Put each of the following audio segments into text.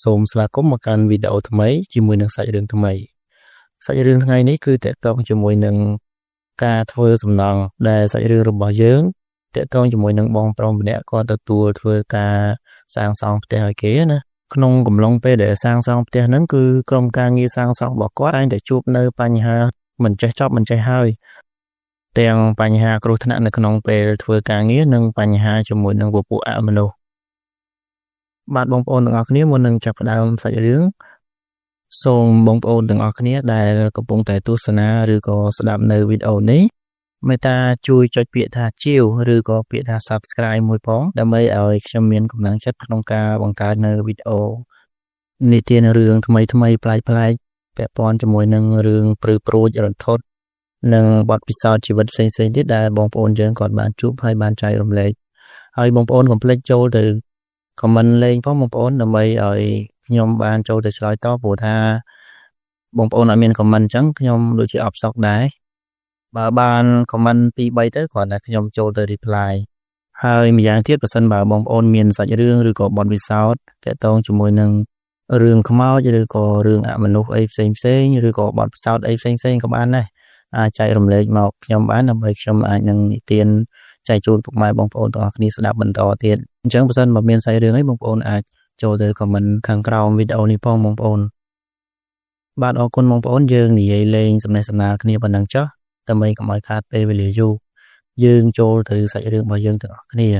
សូមស្វាគមន៍មកកាន់វីដេអូថ្មីជាមួយនឹងសាច់រឿងថ្មីសាច់រឿងថ្ងៃនេះគឺទាក់ទងជាមួយនឹងការធ្វើសំណង់ដែលសាច់រឿងរបស់យើងទាក់ទងជាមួយនឹងបងប្រុសម្នាក់គាត់ទទួលធ្វើការសាងសង់ផ្ទះឲ្យគេណាក្នុងកំឡុងពេលដែលសាងសង់ផ្ទះហ្នឹងគឺក្រុមការងារសាងសង់របស់គាត់តែងតែជួបនៅបញ្ហាមិនចេះចប់មិនចេះហើយទាំងបញ្ហាគ្រោះថ្នាក់នៅក្នុងពេលធ្វើការងារនិងបញ្ហាជាមួយនឹងពពួកអមនុស្សបាទបងប្អូនទាំងអស់គ្នាមុននឹងចាប់ផ្ដើមសាច់រឿងសូមបងប្អូនទាំងអស់គ្នាដែលកំពុងតែទស្សនាឬក៏ស្ដាប់នៅវីដេអូនេះមេត្តាជួយចុចពាក្យថាជាវឬក៏ពាក្យថា Subscribe មួយផងដើម្បីឲ្យខ្ញុំមានកម្លាំងចិត្តក្នុងការបង្កើតនៅវីដេអូនិទានរឿងថ្មីថ្មីប្លែកៗពាក់ព័ន្ធជាមួយនឹងរឿងព្រឺព្រួចរន្ធត់និងបទពិសោធន៍ជីវិតផ្សេងៗទៀតដែលបងប្អូនយើងគាត់បានជួបហើយបានចែករំលែកហើយបងប្អូនកុំភ្លេចចូលទៅ comment លេងផងបងប្អូនដើម្បីឲ្យខ្ញុំបានចូលទៅឆ្លើយតបព្រោះថាបងប្អូនអត់មាន comment អញ្ចឹងខ្ញុំដូចជាអផ្សុកដែរបើបាន comment 2 3ទៅគ្រាន់តែខ្ញុំចូលទៅ reply ហើយម្យ៉ាងទៀតប្រសិនបើបងប្អូនមានសាច់រឿងឬក៏បទពិសោធន៍ទាក់ទងជាមួយនឹងរឿងខ្មោចឬក៏រឿងអមនុស្សអីផ្សេងផ្សេងឬក៏បទពិសោធន៍អីផ្សេងផ្សេងក៏បានដែរអាចចែករំលែកមកខ្ញុំបានដើម្បីខ្ញុំអាចនឹងនិទានចែកជូនពុកម៉ែបងប្អូនទាំងអស់គ្នាស្ដាប់បន្តទៀតអញ្ចឹងប្រសិនបើមានសាច់រឿងអីបងប្អូនអាចចូលទៅ comment ខាងក្រោមវីដេអូនេះផងបងប្អូនបាទអរគុណបងប្អូនយើងនិយាយលេងសំណេះសំណាលគ្នាប៉ុណ្ណឹងចុះដើម្បីកុំឲ្យខាតពេលវេលាយូរយើងចូលទៅសាច់រឿងរបស់យើងទាំងអស់គ្នា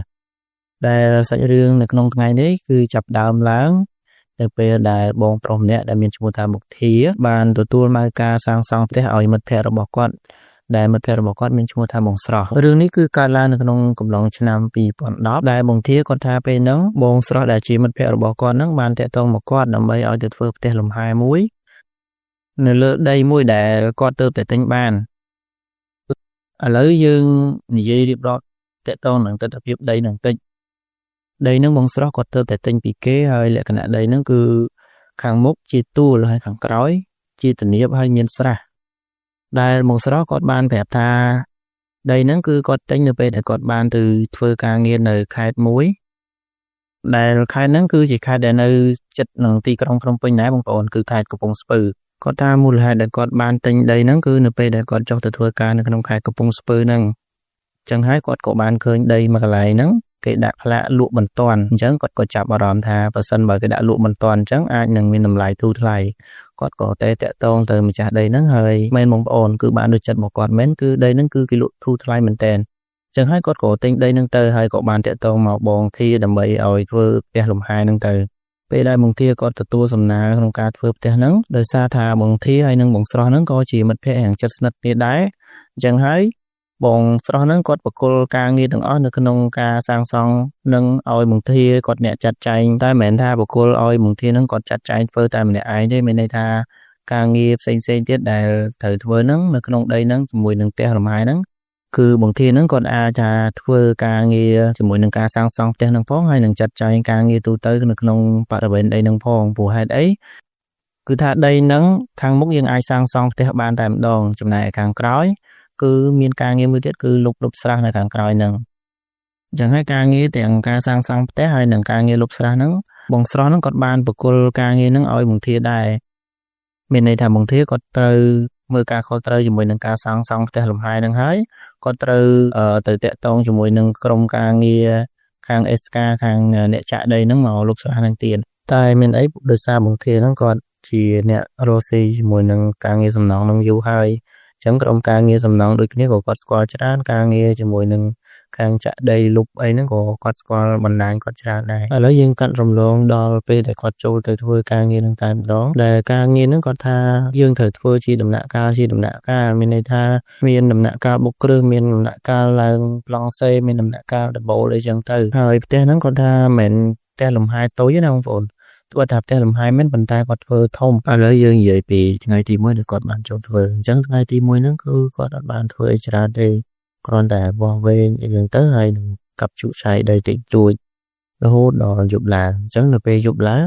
ដែលសាច់រឿងនៅក្នុងថ្ងៃនេះគឺចាប់ដើមឡើងនៅពេលដែលបងប្រុសម្នាក់ដែលមានឈ្មោះថាមុកធាបានទទួលមកការសាងសង់ផ្ទះឲ្យមិត្តភ័ក្តិរបស់គាត់ដែលមិត្តភ័ក្តិរបស់គាត់មានឈ្មោះថាបងស្រស់រឿងនេះគឺកើតឡើងនៅក្នុងកំឡុងឆ្នាំ2010ដែលបងធាគាត់ថាពេលហ្នឹងបងស្រស់ដែលជាមិត្តភ័ក្តិរបស់គាត់ហ្នឹងបានទាក់ទងមកគាត់ដើម្បីឲ្យទៅធ្វើផ្ទះលំហែមួយនៅលើដីមួយដែលគាត់ទើបតែទិញបានឥឡូវយើងនិយាយរៀបរាប់ទាក់ទងនឹងទិដ្ឋភាពដីនឹងតិចដីហ្នឹងបងស្រស់គាត់ទើបតែទិញពីគេហើយលក្ខណៈដីហ្នឹងគឺខាងមុខជាទួលហើយខាងក្រោយជាទំនាបហើយមានស្រះដែលបងស្រស់គាត់បានប្រាប់ថាដីហ្នឹងគឺគាត់ទិញនៅពេលដែលគាត់បានទៅធ្វើការងារនៅខេត្តមួយដែលខេត្តហ្នឹងគឺជាខេត្តដែលនៅជិតនឹងទីក្រុងភ្នំពេញដែរបងប្អូនគឺខេត្តកំពង់ស្ពឺគាត់ថាមូលហេតុដែលគាត់បានទិញដីហ្នឹងគឺនៅពេលដែលគាត់ចុះទៅធ្វើការនៅក្នុងខេត្តកំពង់ស្ពឺហ្នឹងចឹងហើយគាត់ក៏បានឃើញដីមួយកន្លែងហ្នឹងគេដាក់ផ្លាកលក់បន្ទាន់អញ្ចឹងគាត់ក៏ចាប់អារម្មណ៍ថាបើសិនបើគេដាក់លក់បន្ទាន់អញ្ចឹងអាចនឹងមានតម្លៃធូរថ្លៃគាត់ក៏តែទាក់ទងទៅម្ចាស់ដីហ្នឹងហើយមែនបងប្អូនគឺបានដូចចិត្តរបស់គាត់មែនគឺដីហ្នឹងគឺគេលក់ធូរថ្លៃមែនតើចឹងហើយគាត់ក៏ទិញដីហ្នឹងទៅហើយក៏បានទាក់ទងមកបងធាដើម្បីឲ្យធ្វើផ្ទះលំហែហ្នឹងទៅពេលដែលបងធាគាត់ទទួលសំណើក្នុងការធ្វើផ្ទះហ្នឹងដោយសារថាបងធាហើយនិងបងស្រស់ហ្នឹងក៏ជាមិត្តភ័ក្តិយ៉ាងជិតស្និទ្ធគ្នាដែរអញ្ចឹងហើយបងស្រស់ហ្នឹងគាត់បកគលការងារទាំងអស់នៅក្នុងការសាងសង់និងឲ្យបងធាគាត់អ្នកចាត់ចែងតែមិនមែនថាបកគលឲ្យបងធាហ្នឹងគាត់ចាត់ចែងធ្វើតែម្នាក់ឯងទេមានន័យថាការងារផ្សេងផ្សេងទៀតដែលត្រូវធ្វើហ្នឹងនៅក្នុងដីហ្នឹងជាមួយនឹងផ្ទះលំហែហ្នឹងគឺបងធាហ្នឹងគាត់អាចថាធ្វើការងារជាមួយនឹងការសាងសង់ផ្ទះហ្នឹងផងហើយនឹងចាត់ចែងការងារទូទៅនៅក្នុងបរិវេណដីហ្នឹងផងព្រោះហេតុអីគឺថាដីហ្នឹងខាងមុខយើងអាចសាងសង់ផ្ទះបានតែម្ដងចំណែកខាងក្រោយគឺមានការងារមួយទៀតគឺលុបលុបស្រះនៅខាងក្រោយហ្នឹងអញ្ចឹងហើយការងារទាំងការសាងសង់ផ្ទះហើយនិងការងារលុបស្រះហ្នឹងបងស្រស់ហ្នឹងគាត់បានបកគលការងារហ្នឹងឲ្យបងធាដែរមានន័យថាបងធាគាត់ត្រូវមើលការខុសត្រូវជាមួយនឹងការសាងសង់ផ្ទះលំហែហ្នឹងហើយគាត់ត្រូវទៅទាក់ទងជាមួយនឹងក្រុមការងារខាងអេសកាខាងអ្នកចាក់ដីហ្នឹងមកលុបស្រះហ្នឹងទៀតតែមានអីដោយសារបងធាហ្នឹងគាត់ជាអ្នករកស៊ីជាមួយនឹងការងារសំណង់ហ្នឹងយូរហើយអញ្ចឹងក្រុមការងារសំណង់ដូចគ្នាក៏គាត់ស្គាល់ច្រើនការងារជាមួយនឹងខាងចាក់ដីលុបអីហ្នឹងក៏គាត់ស្គាល់បណ្ដាញគាត់ច្រើនដែរឥឡូវយើងកាត់រំលងដល់ពេលដែលគាត់ចូលទៅធ្វើការងារហ្នឹងតែម្ដងដែលការងារហ្នឹងគាត់ថាយើងត្រូវធ្វើជាដំណាក់កាលជាដំណាក់កាលមានន័យថាមានដំណាក់កាលបុកគ្រឹះមានដំណាក់កាលឡើងប្លង់សេមានដំណាក់កាលដំបូលអីចឹងទៅហើយផ្ទះហ្នឹងគាត់ថាមិនមែនផ្ទះលំហែតូចទេណាបងប្អូនទោះថាផ្ទះលំហែមែនប៉ុន្តែគាត់ធ្វើធំឥឡូវយើងនិយាយពីថ្ងៃទី1ដែលគាត់បានចូលធ្វើអញ្ចឹងថ្ងៃទី1ហ្នឹងគឺគាត់អត់បានធ្វើអីច្រើនទេគ្រាន់តែវាស់វែងអីចឹងទៅហើយនឹងកាប់ជក់ឆាយដីតិចតួចរហូតដល់យប់ឡើងអញ្ចឹងនៅពេលយប់ឡើង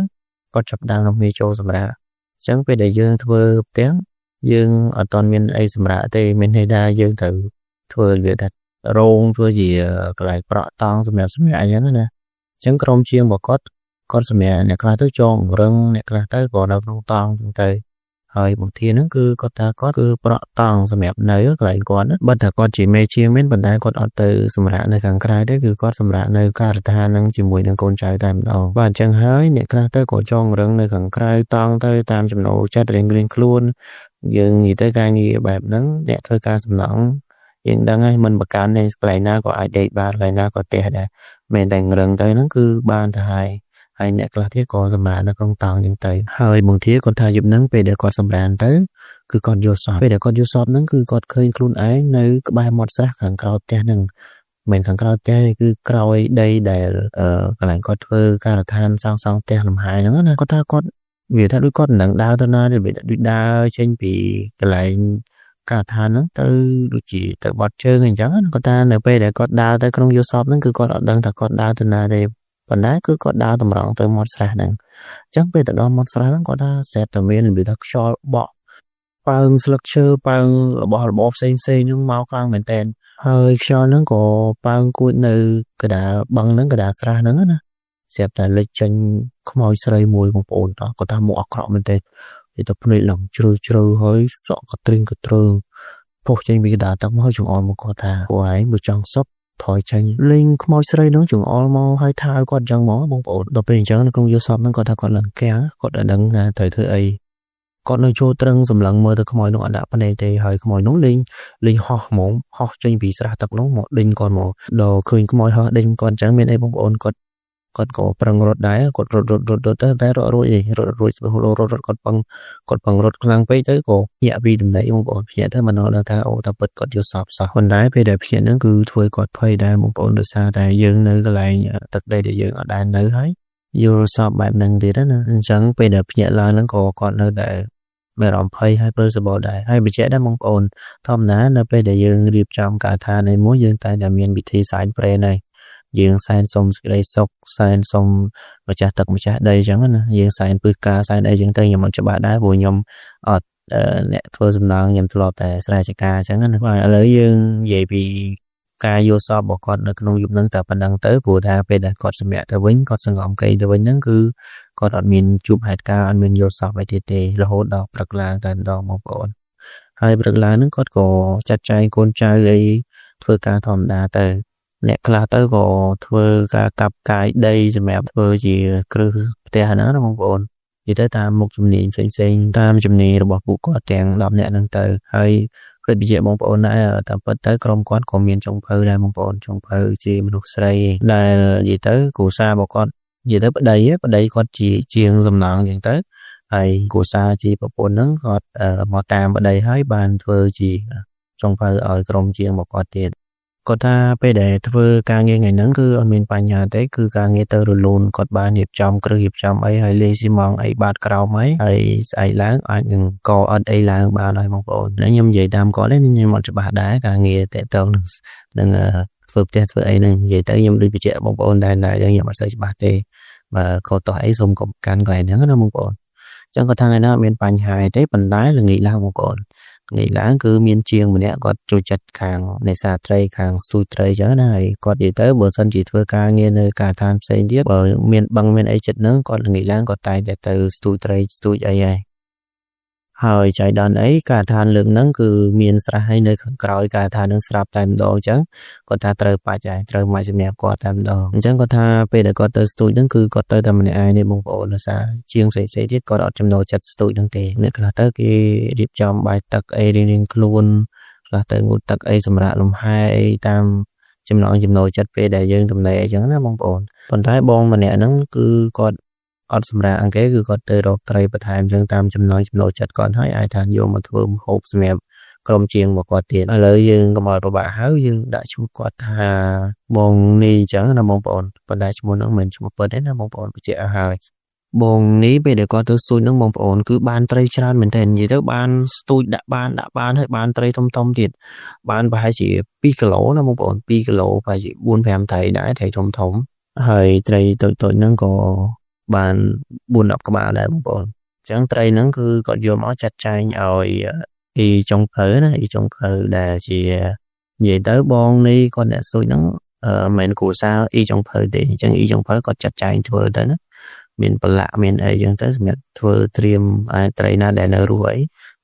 គាត់ចាប់ដើមនាំគ្នាចូលសម្រាកអញ្ចឹងពេលដែលយើងធ្វើផ្ទះយើងអត់ទាន់មានអីសម្រាកទេមានន័យថាយើងត្រូវធ្វើរបៀបថារោងធ្វើជាកន្លែងប្រក់តង់សម្រាប់សម្រាកអញ្ចឹងណាអញ្ចឹងក្រុមជាងរបស់គាត់ គាត់សម្រាប់អ្នកខ្លះទៅចងរឹងអ្នកខ្លះទៅក៏នៅក្នុងតង់ហ្នឹងទៅហើយបងធាហ្នឹងគឺគាត់ថាគាត់គឺប្រក់តង់សម្រាប់នៅកន្លែងគាត់ណាបើថាគាត់ជាមេជាងមែនប៉ុន្តែគាត់អត់ទៅសម្រាប់នៅខាងក្រៅទេគឺគាត់សម្រាប់នៅការដ្ឋានហ្នឹងជាមួយនឹងកូនចៅតែម្ដងបាទអញ្ចឹងហើយអ្នកខ្លះទៅក៏ចងរឹងនៅខាងក្រៅតង់ទៅតាមចំណូលចិត្តរៀងៗខ្លួនយើងនិយាយទៅការងារបែបហ្នឹងអ្នកធ្វើការសំណង់យើងដឹងហើយមិនប្រកាន់ទេកន្លែងណាក៏អាចដេកបានកន្លែងណាក៏ផ្ទះដែរមិនតែរឹងទៅហ្នឹងគឺបានទៅហើយហើយអ្នកខ្លះទៀតក៏សម្រាននៅក្នុងតង់អញ្ចឹងទៅហើយបងធាគាត់ថាយប់ហ្នឹងពេលដែលគាត់សម្រានទៅគឺគាត់យល់សប្តិពេលដែលគាត់យល់សប្តិហ្នឹងគឺគាត់ឃើញខ្លួនឯងនៅក្បែរមាត់ស្រះខាងក្រោយផ្ទះហ្នឹងមិនខាងក្រោយផ្ទះទេគឺក្រោយដីដែលកន្លែងគាត់ធ្វើការដ្ឋានសាងសង់ផ្ទះលំហែហ្នឹងណាគាត់ថាគាត់និយាយថាដូចគាត់មិនដឹងដើរទៅណាទេដូចដើរចេញពីកន្លែងការដ្ឋានហ្នឹងទៅដូចជាទៅបត់ជើងអញ្ចឹងគាត់ថានៅពេលដែលគាត់ដើរទៅក្នុងយល់សប្តិហ្នឹងគឺគាត់អត់ដឹងថាគាត់ដើរទៅណាទេប៉ុន្តែគឺគាត់ដើរតម្រង់ទៅមាត់ស្រះហ្នឹងអញ្ចឹងពេលទៅដល់មាត់ស្រះហ្នឹងគាត់ថាស្រាប់តែមានរបៀបថាខ្យល់បក់ប៉ើងស្លឹកឈើប៉ើងរបស់របរផ្សេងផ្សេងហ្នឹងមកខ្លាំងមែនតើហើយខ្យល់ហ្នឹងក៏ប៉ើងគួចនៅកដាលបឹងហ្នឹងកដាលស្រះហ្នឹងណាស្រាប់តែលេចចេញខ្មោចស្រីមួយបងប្អូនតោះគាត់ថាមុខអាក្រក់មែនតើនិយាយទៅភ្នែកឡើងជ្រៅជ្រៅហើយសក់ក៏ទ្រីងក៏ទ្រើងពុះចេញពីកដាលទឹកមកចង្អុលមកគាត់ថាពួកឯងបើចង់សុបថយចេញលេងខ្មោចស្រីនឹងចង្អុលមកហើយថាឲ្យគាត់អញ្ចឹងហ្មងបងប្អូនដល់ពេលអញ្ចឹងនៅក្នុងយល់សពហ្នឹងគាត់ថាគាត់ឡើងកាំងគាត់អត់ដឹងថាត្រូវធ្វើអីគាត់នៅចូលត្រឹងសម្លឹងមើលទៅខ្មោចនោះអត់ដាក់ភ្នែកទេហើយខ្មោចនោះលេងលេងហោះហ្មងហោះចេញពីស្រះទឹកនោះមកដេញគាត់មកដល់ឃើញខ្មោចហោះដេញគាត់អញ្ចឹងមានអីបងប្អូនគាត់គាត់ក៏ប្រឹងរត់ដែរគាត់រត់រត់រត់រត់ទៅតែរត់រួចឯងរត់រួចរត់រត់គាត់ពឹងគាត់ពឹងរត់ខ្លាំងពេកទៅក៏ភ្ញាក់ពីដំណេកបងប្អូនភ្ញាក់ទៅមិនដឹងថាអូតាពិតគាត់យល់សពសោះប៉ុន្តែពេលដែលភ្ញាក់ហ្នឹងគឺធ្វើគាត់ភ័យដែរបងប្អូនដោយសារតែយើងនៅកន្លែងទឹកដីដែលយើងអត់ដែលនៅហើយយល់សពបែបហ្នឹងទៀតណាអញ្ចឹងពេលដែលភ្ញាក់ឡើងហ្នឹងក៏គាត់នៅតែមានអារម្មណ៍ភ័យហើយព្រឺសម្បុរដែរហើយបញ្ជាក់ដែរបងប្អូនធម្មតានៅពេលដែលយើងរៀបចំការដ្ឋានឯមួយយើងតែងតែមានវិធីសែនព្រេនហើយយើងសែនសុំសេចក្តីសុខសែនសុំម្ចាស់ទឹកម្ចាស់ដីអញ្ចឹងណាយើងសែនពឹសការសែនអីអញ្ចឹងទៅខ្ញុំអត់ច្បាស់ដែរព្រោះខ្ញុំអត់អ្នកធ្វើសំណង់ខ្ញុំធ្លាប់តែស្រែចការអញ្ចឹងណាបាទឥឡូវយើងនិយាយពីការយល់សពរបស់គាត់នៅក្នុងយុគហ្នឹងតែប៉ុណ្្នឹងទៅព្រោះថាពេលដែលគាត់សម្រាកទៅវិញគាត់សង្ងំគេងទៅវិញហ្នឹងគឺគាត់អត់មានជួបហេតុការណ៍អត់មានយល់សពអីទៀតទេរហូតដល់ព្រឹកឡើងតែម្ដងបងប្អូនហើយព្រឹកឡើងហ្នឹងគាត់ក៏ចាត់ចែងកូនចៅអីធ្វើការធម្មតាទៅអ្នកខ្លះទៅក៏ធ្វើការកាប់កាយដីសម្រាប់ធ្វើជាគ្រឹះផ្ទះហ្នឹងណាបងប្អូននិយាយទៅតាមមុខជំនាញផ្សេងៗតាមជំនាញរបស់ពួកគាត់ទាំង10នាក់ហ្នឹងទៅហើយពិតជាបងប្អូនដែរតាមពិតទៅក្រុមគាត់ក៏មានចុងភៅដែរបងប្អូនចុងភៅជាមនុស្សស្រីដែលនិយាយទៅគ្រួសាររបស់គាត់និយាយទៅប្តីប្តីគាត់ជាជាងសំណង់អញ្ចឹងទៅហើយគ្រួសារជាប្រពន្ធហ្នឹងគាត់មកតាមប្តីហើយបានធ្វើជាចុងភៅឲ្យក្រុមជាងរបស់គាត់ទៀតគាត់ថាពេលដែលធ្វើការងារថ្ងៃហ្នឹងគឺអត់មានបញ្ហាទេគឺការងារទៅរលូនគាត់បានរៀបចំគ្រឹះរៀបចំអីហើយលេស៊ីម៉ងអីបាតក្រោមអីហើយស្អែកឡើងអាចនឹងកអត់អីឡើងបានហើយបងប្អូនខ្ញុំនិយាយតាមគាត់ទេខ្ញុំអត់ច្បាស់ដែរការងារតាក់ទងនឹងធ្វើផ្ទះធ្វើអីហ្នឹងនិយាយទៅខ្ញុំដូចបញ្ជាក់បងប្អូនដែរតែខ្ញុំអត់សូវច្បាស់ទេបើខុសតោះអីសូមកុំកាន់កន្លែងហ្នឹងណាបងប្អូនអញ្ចឹងគាត់ថាថ្ងៃហ្នឹងអត់មានបញ្ហាទេប៉ុន្តែល្ងាចឡើងបងប្អូនថ្ងៃឡើងគឺមានជាងម្នាក់គាត់ចូលចិត្តខាងនេសាទត្រីខាងស្ទូចត្រីអញ្ចឹងណាហើយគាត់និយាយទៅបើសិនជាធ្វើការងារនៅការដ្ឋានផ្សេងទៀតបើមានបឹងមានអីចិត្តហ្នឹងគាត់ល្ងាចឡើងគាត់តែងតែទៅស្ទូចត្រីស្ទូចអីហើយហើយចៃដន្យអីការដ្ឋានលើកហ្នឹងគឺមានស្រះហើយនៅខាងក្រោយការដ្ឋានហ្នឹងស្រាប់តែម្ដងអញ្ចឹងគាត់ថាត្រូវបាច់ហើយត្រូវមកសម្រាប់គាត់តែម្ដងអញ្ចឹងគាត់ថាពេលដែលគាត់ទៅស្ទូចហ្នឹងគឺគាត់ទៅតែម្នាក់ឯងនេះបងប្អូនដោយសារជាងផ្សេងៗទៀតគាត់អត់ចំណូលចិត្តស្ទូចហ្នឹងទេអ្នកខ្លះទៅគេរៀបចំបាយទឹកអីរៀងៗខ្លួនខ្លះទៅងូតទឹកអីសម្រាប់លំហែអីតាមចំណងចំណូលចិត្តពេលដែលយើងទំនេរអីចឹងណាបងប្អូនប៉ុន្តែបងម្នាក់ហ្នឹងគឺគាត់អត់សម្រាប់អង្គគេគឺគាត់ទៅរកត្រីបន្ថែមចឹងតាមចំណងចំណូលចិត្តគាត់ហើយអាចថាយកមកធ្វើម្ហូបសម្រាប់ក្រុមជាងរបស់គាត់ទៀតឥឡូវយើងកុំឲ្យពិបាកហើយយើងដាក់ឈ្មោះគាត់ថាបងនេះអញ្ចឹងណាបងប្អូនប៉ុន្តែឈ្មោះហ្នឹងមិនមែនឈ្មោះពិតទេណាបងប្អូនបញ្ជាក់ឲ្យហើយបងនេះពេលដែលគាត់ទៅស្ទូចហ្នឹងបងប្អូនគឺបានត្រីច្រើនមែនទែននិយាយទៅបានស្ទូចដាក់បានដាក់បានហើយបានត្រីធំធំទៀតបានប្រហែលជា2គីឡូណាបងប្អូន2គីឡូប្រហែលជា4 5ត្រីដែរត្រីធំធំហើយត្រីតូចៗហ្នឹងក៏បាន4 10ក្បាលដែរបងប្អូនអញ្ចឹងត្រីហ្នឹងគឺគាត់យកមកចាត់ចែងឲ្យអ៊ីចុងភៅណាអ៊ីចុងភៅដែលជានិយាយទៅបងនេះគាត់អ្នកស្ទូចហ្នឹងមិនមែនគ្រួសារអ៊ីចុងភៅទេអញ្ចឹងអ៊ីចុងភៅគាត់ចាត់ចែងធ្វើទៅណា មានប្រឡាក់មានអីចឹងទៅសម្រាប់ធ្វើត្រៀមត្រីណាដែលនៅរស់អី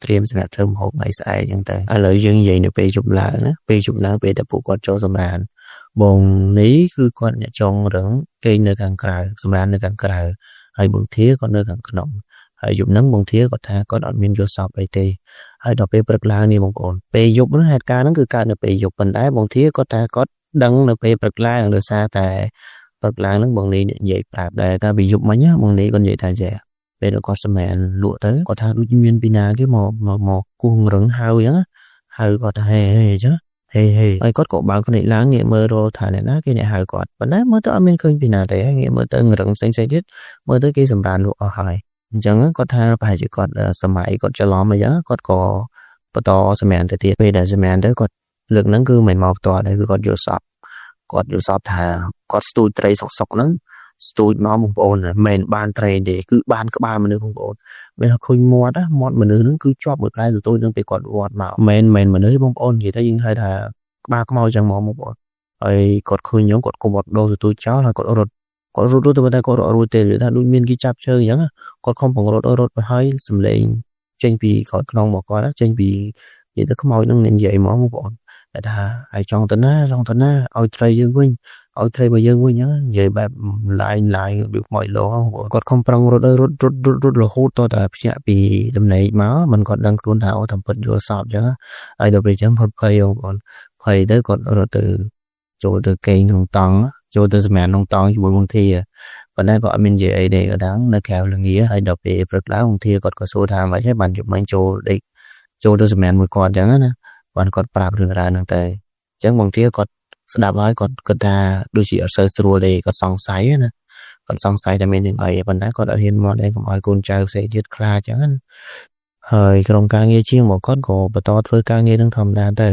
ត្រៀមសម្រាប់ធ្វើម្ហូបថ្ងៃស្អែកចឹងទៅឥឡូវយើងនិយាយនៅពេលយប់ឡើងណាពេលយប់ឡើងពេលដែលពួកគាត់ចូលសម្រានបងនេះគឺគាត់អ្នកចុងរឹងគេងនៅខាងក្រៅសម្រាននៅខាងក្រៅហើយបងធាគាត់នៅខាងក្នុងហើយយប់ហ្នឹងបងធាគាត់ថាគាត់អត់មានយល់សប្តិអីទេហើយដល់ពេលព្រឹកឡើងនេះបងប្អូនពេលយប់ហ្នឹងហេតុការណ៍ហ្នឹងគឺកើតនៅពេលយប់ប៉ុន្តែបងធាគាត់ថាគាត់ដឹងនៅពេលព្រឹកឡើងដោយសារតែព្រឹកឡើងហ្នឹងបងនេះនិយាយប្រាប់ដែរថាពីយប់មិញបងនេះគាត់និយាយថាចេះពេលគាត់សម្រានលក់ទៅគាត់ថាដូចមានពីណាគេមកមកមកគោះរឹងហៅអញ្ចឹងហៅគាត់ថាហេហេអញ្ចឹងហេហេហើយគាត់ក៏បើកភ្នែកឡើងងាកមើលរកថាអ្នកណាគេអ្នកហៅគាត់ប៉ុន្តែមើលទៅអត់មានឃើញពីណាទេងាកមើលទៅរឹងផ្សេងផ្សេងទៀតមើលទៅគេសម្រានលក់អស់ហើយអញ្ចឹងគាត់ថាប្រហែលជាគាត់សម័យគាត់ច្រឡំអីចឹងគាត់ក៏បន្តសម្រានទៅទៀតពេលដែលសម្រានទៅគាត់លើកហ្នឹងគឺមិនមកផ្ទាល់ទេគឺគាត់យល់សប្តិគាត់យល់សប្តិថាគាត់ស្ទូចត្រីសុកសុកហ្នឹងស្ទូចមកបងប្អូនមិនមែនបានត្រីទេគឺបានក្បាលមនុស្សបងប្អូនមានថាឃើញមាត់ណាមាត់មនុស្សហ្នឹងគឺជាប់មួយផ្លែស្ទូចហ្នឹងពេលគាត់វត្តមកមិនមែនមនុស្សបងប្អូននិយាយទៅយើងហៅថាក្បាលខ្មោចចឹងហ្មងបងប្អូនហើយគាត់ឃើញអញ្ចឹងគាត់ក៏វត្តដូរស្ទូចចោលហើយគាត់រត់គាត់រត់ទៅតែគាត់រត់រួចទេវាថាដូចមានគេចាប់ជើងអញ្ចឹងគាត់ខំបង្រត់រត់ទៅហើយសំឡេងចេញពីក្រោយខ្នងរបស់គាត់ចេញពីនិយាយទៅខ្មោចនឹងនិយាយហ្មងបងប្អូនតែថាហើយចង់ទៅណាចង់ទៅណាឲ្យត្រីយើងវិញឲ្យត្រីមកយើងវិញហ្នឹងនិយាយបែបឡាយឡាយរបៀបខ្មោចលោបងប្អូនគាត់ខំប្រឹងរត់រត់រត់រត់រត់រហូតតតែភ្ញាក់ពីដំណេកមកមិនគាត់ដឹងខ្លួនថាអូតាមពិតយល់សប្តិអញ្ចឹងហើយដល់ពេលអញ្ចឹងផុតភ័យបងប្អូនភ័យទៅគាត់រត់ទៅចូលទៅគេងក្នុងតង់ចូលទៅសម្រានក្នុងតង់ជាមួយបងធាប៉ុន្តែក៏អត់មាននិយាយអីទេគាត់ថានៅក្រៅល្ងាហើយដល់ពេលព្រឹកឡើងបងធាគាត់ក៏សួរថាម៉េចហើយបានយប់មិញចូលដេកចូលទៅសម្រានមួយគាត់អញ្ចឹងណាបានគាត់ប្រាប់រឿងរ៉ាវហ្នឹងទៅអញ្ចឹងបងធាគាត់ស្ដាប់ហើយគាត់គិតថាដូចជាអត់សូវស្រួលទេគាត់សង្ស័យណាគាត់សង្ស័យថាមានរឿងអីប៉ុន្តែគាត់អត់ហ៊ានមកដែរកុំឲ្យកូនចៅផ្សេងទៀតខ្លាចអញ្ចឹងណាហើយក្រុមការងារជាងរបស់គាត់ក៏បន្តធ្វើការងារនឹងធម្មតាទៅ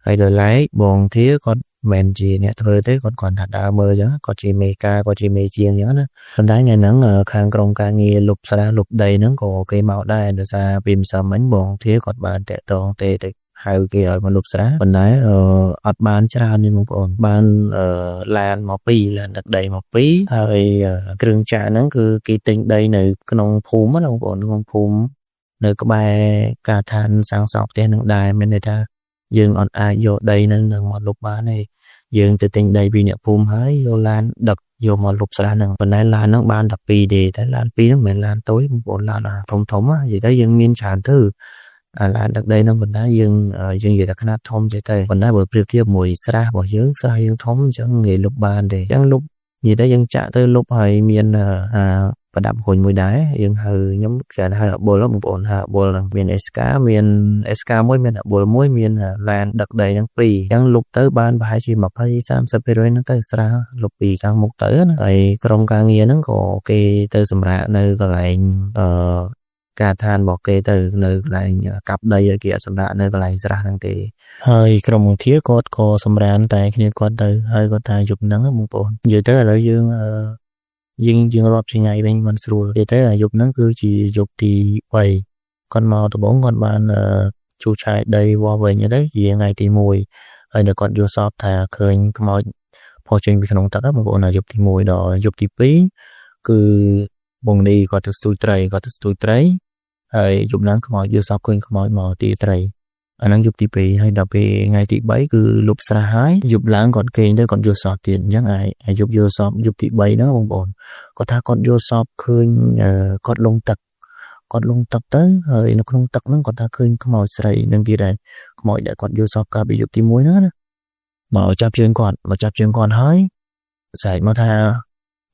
ហើយដោយឡែកបងធាគាត់មិនជាអ្នកធ្វើទេគាត់គ្រាន់តែដើរមើលអញ្ចឹងគាត់ជាមេការគាត់ជាមេជាងអញ្ចឹងណាប៉ុន្តែថ្ងៃហ្នឹងខាងក្រុមការងារលុបស្រះលុបដីហ្នឹងក៏គេមកដែរដោយសារពីម្សិលមិញបងធាគាត់បានតាក់ទងទេទៅហៅគេឲ្យមកលុបស្រះប៉ុន្តែអត់បានច្រើនទេបងប្អូនបានឡានមកពីរឡានដឹកដីមកពីរហើយគ្រឿងចាក់ហ្នឹងគឺគេទិញដីនៅក្នុងភូមិណាបងប្អូនក្នុងភូមិនៅក្បែរការដ្ឋានសាងសង់ផ្ទះនឹងដែរមានន័យថាយើងអត់អាចយកដីហ្នឹងនឹងមកលុបបានទេយើងទៅទិញដីពីអ្នកភូមិហើយយកឡានដឹកយកមកលុបស្រះហ្នឹងប៉ុន្តែឡានហ្នឹងបានតែ2ទេតែឡាន2ហ្នឹងមិនមែនឡានតូចបងប្អូនឡានធំធំនិយាយទៅយើងមានច្រើនទៅអាឡានដឹកដីហ្នឹងប៉ុន្តែយើងយើងនិយាយថាខ្នាតធំចេះទៅប៉ុន្តែបើប្រៀបធៀបមួយស្រះរបស់យើងស្រះយើងធំអញ្ចឹងងាយលុបបានទេអញ្ចឹងលុបនិយាយទៅយើងចាក់ទៅលុបហើយមានអាប្រដាប់រុញមួយដែរយើងហៅខ្ញុំច្រើនហៅអបុលបងប្អូនហៅអបុលហ្នឹងមានអេសកាមានអេសកាមួយមានអបុលមួយមានឡានដឹកដីហ្នឹងពីរអញ្ចឹងលុបទៅបានប្រហែលជា20 30%ហ្នឹងទៅស្រះលុបពីខាងមុខទៅណាហើយក្រុមការងារហ្នឹងក៏គេទៅសម្រាកនៅកន្លែងអឺការដ្ឋានរបស់គេទៅនៅកន្លែងកាប់ដីឲ្យគេអត់សម្រាកនៅកន្លែងស្រះហ្នឹងទេហើយក្រុមអង្គធាគាត់ក៏សម្រានតែគ្នាគាត់ទៅហើយគាត់ថាយប់ហ្នឹងបងប្អូននិយាយទៅឥឡូវយើងយើងយើងរាប់ជាថ្ងៃវិញមិនស្រួលនិយាយទៅអាយប់ហ្នឹងគឺជាយប់ទី3គាត់មកដំបូងគាត់បានជួសឆាយដីវាស់វិញទៅជាថ្ងៃទី1ហើយដល់គាត់យល់សប្តិថាឃើញខ្មោចផុសចេញពីក្នុងទឹកបងប្អូនអាយប់ទី1ដល់យប់ទី2គឺបងនេះគាត់ទៅស្ទូចត្រីគាត់ទៅស្ទូចត្រីហើយយប់ហ្នឹងខ្មោចយល់សប្តិឃើញខ្មោចមកទីត្រីអាហ្នឹងយប់ទី2ហើយដល់ពេលថ្ងៃទី3គឺលុបស្រះហើយយប់ឡើងគាត់គេងទៅគាត់យល់សប្តិទៀតអញ្ចឹងអាយប់យល់សប្តិយប់ទី3ហ្នឹងបងប្អូនគាត់ថាគាត់យល់សប្តិឃើញគាត់លងទឹកគាត់លងទឹកទៅហើយនៅក្នុងទឹកហ្នឹងគាត់ថាឃើញខ្មោចស្រីនឹងទៀតដែរខ្មោចដែលគាត់យល់សប្តិកាលពីយប់ទី1ហ្នឹងណាមកចាប់ជើងគាត់មកចាប់ជើងគាត់ហើយស្រែកមកថា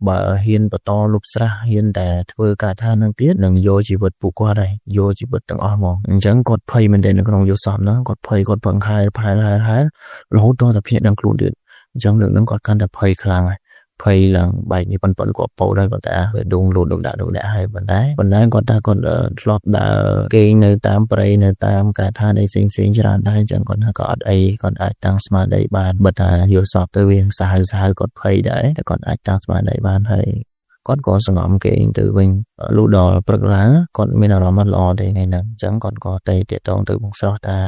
បើហ៊ានបន្តលុបស្រះហ៊ានតែធ្វើការថានឹងទៀតនឹងយកជីវិតពួកគាត់ហើយយកជីវិតទាំងអស់ហ្មងអញ្ចឹងគាត់ភ័យមែនទែននៅក្នុងយល់សប្តិហ្នឹងគាត់ភ័យគាត់ប្រឹងហែលផែលហែលហែលរហូតដល់តែភ្ញាក់ដឹងខ្លួនទៀតអញ្ចឹងលើកហ្នឹងគាត់កាន់តែភ័យខ្លាំងហើយភ័យឡើងបែកនេះប៉ុនប៉ុនគាត់ពោដែរគាត់ថាវាដងលូតដងដាក់ដងដាក់ហើយប៉ុន្តែប៉ុន្តែគាត់ថាគាត់ធ្លាប់ដើរគេងនៅតាមព្រៃនៅតាមការដ្ឋានអីផ្សេងផ្សេងច្រើនដែរអញ្ចឹងគាត់ថាក៏អត់អីគាត់អាចតាំងស្មារតីបានបើថាយល់សប្តិទៅវាសាហាវសាហាវគាត់ភ័យដែរតែគាត់អាចតាំងស្មារតីបានហើយគាត់ក៏សងំគេងទៅវិញលុះដល់ព្រឹកឡើងគាត់មានអារម្មណ៍អត់ល្អទេថ្ងៃហ្នឹងអញ្ចឹងគាត់ក៏ទៅតាក់ទងទៅបងស្រស់ថា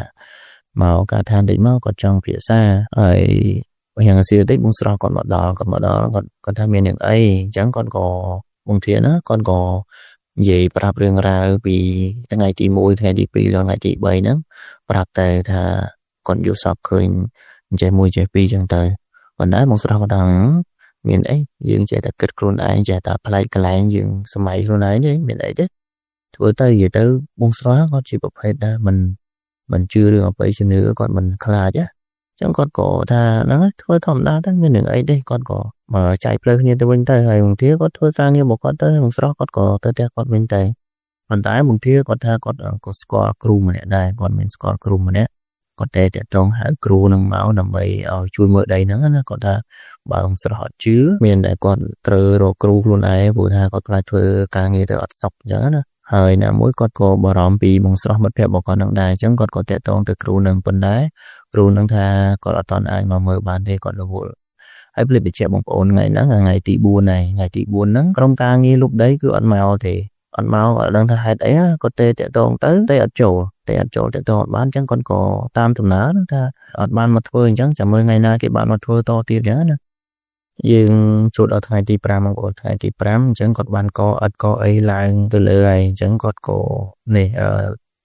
មកការដ្ឋានតិចមកគាត់ចង់ពិភាក្សាហើយយ៉ាងសៀតិចបងស្រស់គាត់មកដល់គាត់មកដល់គាត់គាត់ថាមានយ៉ាងអីអញ្ចឹងគាត់ក៏ បងធាណាគាត់ក៏និយាយប្រាប់រឿងរ៉ាវពីថ្ងៃទី1ថ្ងៃទី2ដល់ថ្ងៃទី3ហ្នឹងប្រាប់តែថាគាត់យល់សប្តិឃើញចេះមួយចេះពីរចឹងទៅប៉ុន្តែបងស្រស់គាត់ថាមានអីយើងចេះតែគិតខ្លួនឯងចេះតែប្លែកកន្លែងយើងសម័យខ្លួនឯងទេមានអីទេធ្វើទៅនិយាយទៅបងស្រស់គាត់ជាប្រភេទដែលមិនជឿរឿងអបិយជំនឿគាត់មិនខ្លាចណាចឹងគាត់ក៏ថាហ្នឹងធ្វើធម្មតាទៅមានរឿងអីទេគាត់ក៏មកចែកផ្លូវគ្នាទៅវិញទៅហើយបងធាគាត់ធ្វើការងាររបស់គាត់ទៅបងស្រស់គាត់ក៏ទៅផ្ទះគាត់វិញទៅប៉ុន្តែបងធាគាត់ថាគាត់ក៏ស្គាល់គ្រូម្នាក់ដែរគាត់មានស្គាល់គ្រូម្នាក់គាត់តែតាក់ទងហៅគ្រូនឹងមកដើម្បីឲ្យជួយមើលដីហ្នឹងណាគាត់ថាបើបងស្រស់អត់ជឿមានតែគាត់ត្រូវរកគ្រូខ្លួនឯងព្រោះថាគាត់ខ្លាចធ្វើការងារទៅអត់សុខអញ្ចឹងណាហើយណាមួយគាត់ក៏បារម្ភពីបងស្រស់មិត្តភក្តិរបស់គាត់នឹងដែរអញ្ចឹងគាត់ក៏តាក់ទងទៅគ្រូនឹងប៉ុន្តែគ្រូនឹងថាគាត់អត់ទាន់អាចមកមើលបានទេគាត់រវល់ហើយភ្លេចបញ្ជាក់បងប្អូនថ្ងៃហ្នឹងថ្ងៃទី4ហើយថ្ងៃទី4ហ្នឹងក្រុមការងារលុបដីគឺអត់មកទេអត់មកអត់ដឹងថាហេតុអីគាត់ទេតាក់ទងទៅតែអត់ចូលតែអត់ចូលតាក់ទងអត់បានអញ្ចឹងគាត់ក៏តាមដំណើរថាអត់បានមកធ្វើអញ្ចឹងចាំមើលថ្ងៃណាគេបានមកធ្វើតទៀតអញ្ចឹងណាយើងចូលដល់ថ្ងៃទី5បងប្អូនថ្ងៃទី5អញ្ចឹងគាត់បានកឥដ្ឋកអីឡើងទៅលើហើយអញ្ចឹងគាត់ក៏នេះអឺ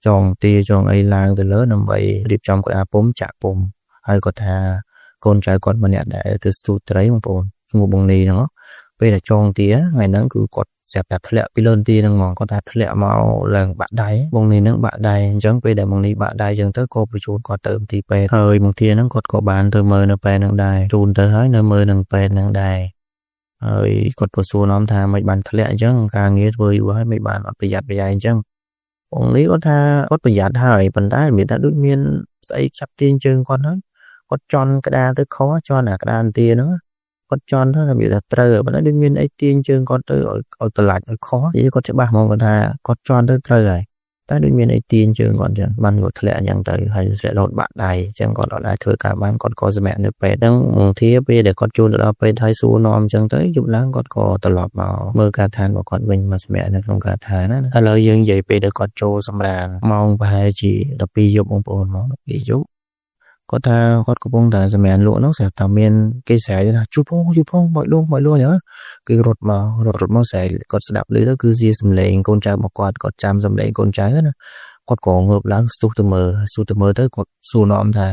ចងទាចងអីឡើងទៅលើដើម្បីរៀបចំក្តារពុំចាក់ពុំហើយគាត់ថាកូនចៅគាត់ម្នាក់ដែលទៅស្ទូចត្រីបងប្អូនឈ្មោះបងនីហ្នឹងពេលដែលចងទាថ្ងៃហ្នឹងគឺគាត់ស្រាប់តែធ្លាក់ពីលើទាហ្នឹងហ្មងគាត់ថាធ្លាក់មកឡើងបាក់ដៃបងនីហ្នឹងបាក់ដៃអញ្ចឹងពេលដែលបងនីបាក់ដៃអញ្ចឹងទៅក៏បញ្ជូនគាត់ទៅមន្ទីរពេទ្យហើយបងធាហ្នឹងគាត់ក៏បានទៅមើលនៅពេទ្យហ្នឹងដែរជូនទៅហើយនៅមើលនឹងពេទ្យហ្នឹងដែរហើយគាត់ក៏សួរនាំថាមិនបានធ្លាក់អញ្ចឹងការងារធ្វើយូរហើយមិនបានអត់ប្រយ័ត្នប្រយែងអញ្ចឹងបងនេះគាត់ថាគាត់ប្រយ័ត្នហើយប៉ុន្តែមានថាដូចមានស្អីចាប់ទាញជើងគាត់ហ្នឹងគាត់ជន់ក្តារទៅខុសជន់អាក្តារទាហ្នឹងគាត់ជន់ទៅថាវាថាត្រូវប៉ុន្តែដូចមានអីទាញជើងគាត់ទៅឲ្យឲ្យកលាច់ឲ្យខុសនិយាយគាត់ច្បាស់ហ្មងគាត់ថាគាត់ជន់ទៅត្រូវហើយតែដូចមានអីទាញជើងគាត់អញ្ចឹងបានគាត់ធ្លាក់អញ្ចឹងទៅហើយធ្លាក់រហូតបាក់ដៃអញ្ចឹងគាត់អត់អាចធ្វើការបានគាត់ក៏សម្រាកនៅពេទ្យហ្នឹងមងធាពេលដែលគាត់ជូនទៅដល់ពេទ្យហើយសួរនាំអញ្ចឹងទៅយប់ឡើងគាត់ក៏ត្រឡប់មកមើលការដ្ឋានរបស់គាត់វិញមកសម្រាកនៅក្នុងការដ្ឋានណាឥឡូវយើងនិយាយពេលដែលគាត់ចូលសម្រាលម៉ោងប្រហែលជា12យប់បងប្អូនម៉ោង12យប់គាត់ថាគាត់កំពុងតែសម្រានលក់ហ្នឹងស្រាប់តែមានគេស្រែកថាជួយផងជួយផងបើកលងបើកលងអញ្ចឹងគឺរត់មករត់រត់មកស្រែកគាត់ស្ដាប់ឮទៅគឺជាសំឡេងកូនចៅរបស់គាត់គាត់ចាំសំឡេងកូនចៅណាគាត់ក៏ងើបឡើងស្ទុះទៅមើលស្ទុះទៅមើលទៅគាត់សួរនាំថា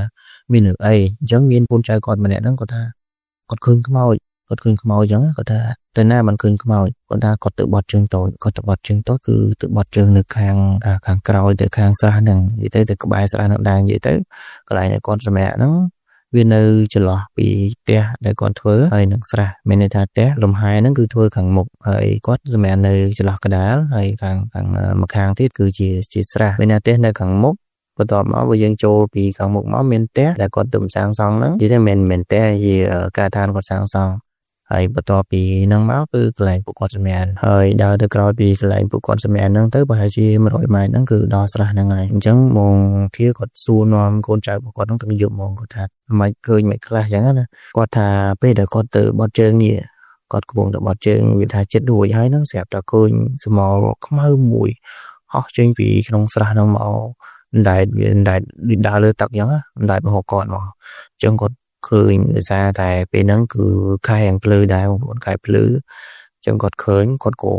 មានរឿងអីអញ្ចឹងមានកូនចៅគាត់ម្នាក់ហ្នឹងគាត់ថាគាត់ឃើញខ្មោចគាត់ឃើញខ្មោចអញ្ចឹងគាត់ថាទៅណាមិនឃើញខ្មោចគាត់ថាគាត់ទៅបត់ជើងតូចគាត់ទៅបត់ជើងតូចគឺទៅបត់ជើងនៅខាងខាងក្រោយទៅខាងស្រះហ្នឹងនិយាយទៅទៅក្បែរស្រះហ្នឹងដែរនិយាយទៅកន្លែងដែលគាត់សម្រាកហ្នឹងវានៅចន្លោះពីផ្ទះដែលគាត់ធ្វើហើយនឹងស្រះមានន័យថាផ្ទះលំហែហ្នឹងគឺធ្វើខាងមុខហើយគាត់សម្រាកនៅចន្លោះកណ្ដាលហើយខាងខាងម្ខាងទៀតគឺជាជាស្រះមានន័យផ្ទះនៅខាងមុខបន្ទាប់មកបើយើងចូលពីខាងមុខមកមានផ្ទះដែលគាត់ទៅសាងសង់ហ្នឹងនិយាយទៅមិនមែនផ្ទះជាការដ្ឋានគាត់សាងសង់ហើយបន្ទាប់ពីហ្នឹងមកគឺកន្លែងពួកគាត់សម្រានហើយដើរទៅក្រោយពីកន្លែងពួកគាត់សម្រានហ្នឹងទៅប្រហែលជា100ម៉ែត្រហ្នឹងគឺដល់ស្រះហ្នឹងហើយអញ្ចឹងបងធាគាត់សួរនាំកូនចៅរបស់គាត់ហ្នឹងទៅយប់ហ្មងគាត់ថាមិនឃើញមិនខ្លះអញ្ចឹងណាគាត់ថាពេលដែលគាត់ទៅបត់ជើងនេះគាត់កំពុងតែបត់ជើងវាថាចិត្តរួចហើយហ្នឹងស្រាប់តែឃើញស្មោលខ្មៅមួយហោះចេញពីក្នុងស្រះហ្នឹងមកអណ្ដែតវាអណ្ដែតដូចដើរលើទឹកអញ្ចឹងអណ្ដែតមកគាត់មកអញ្ចឹងគាត់ឃើញដោយសារតែពេលហ្នឹងគឺខែយ៉ាងភ្លឺដែរបងប្អូនខែភ្លឺអញ្ចឹងគាត់ឃើញគាត់ក៏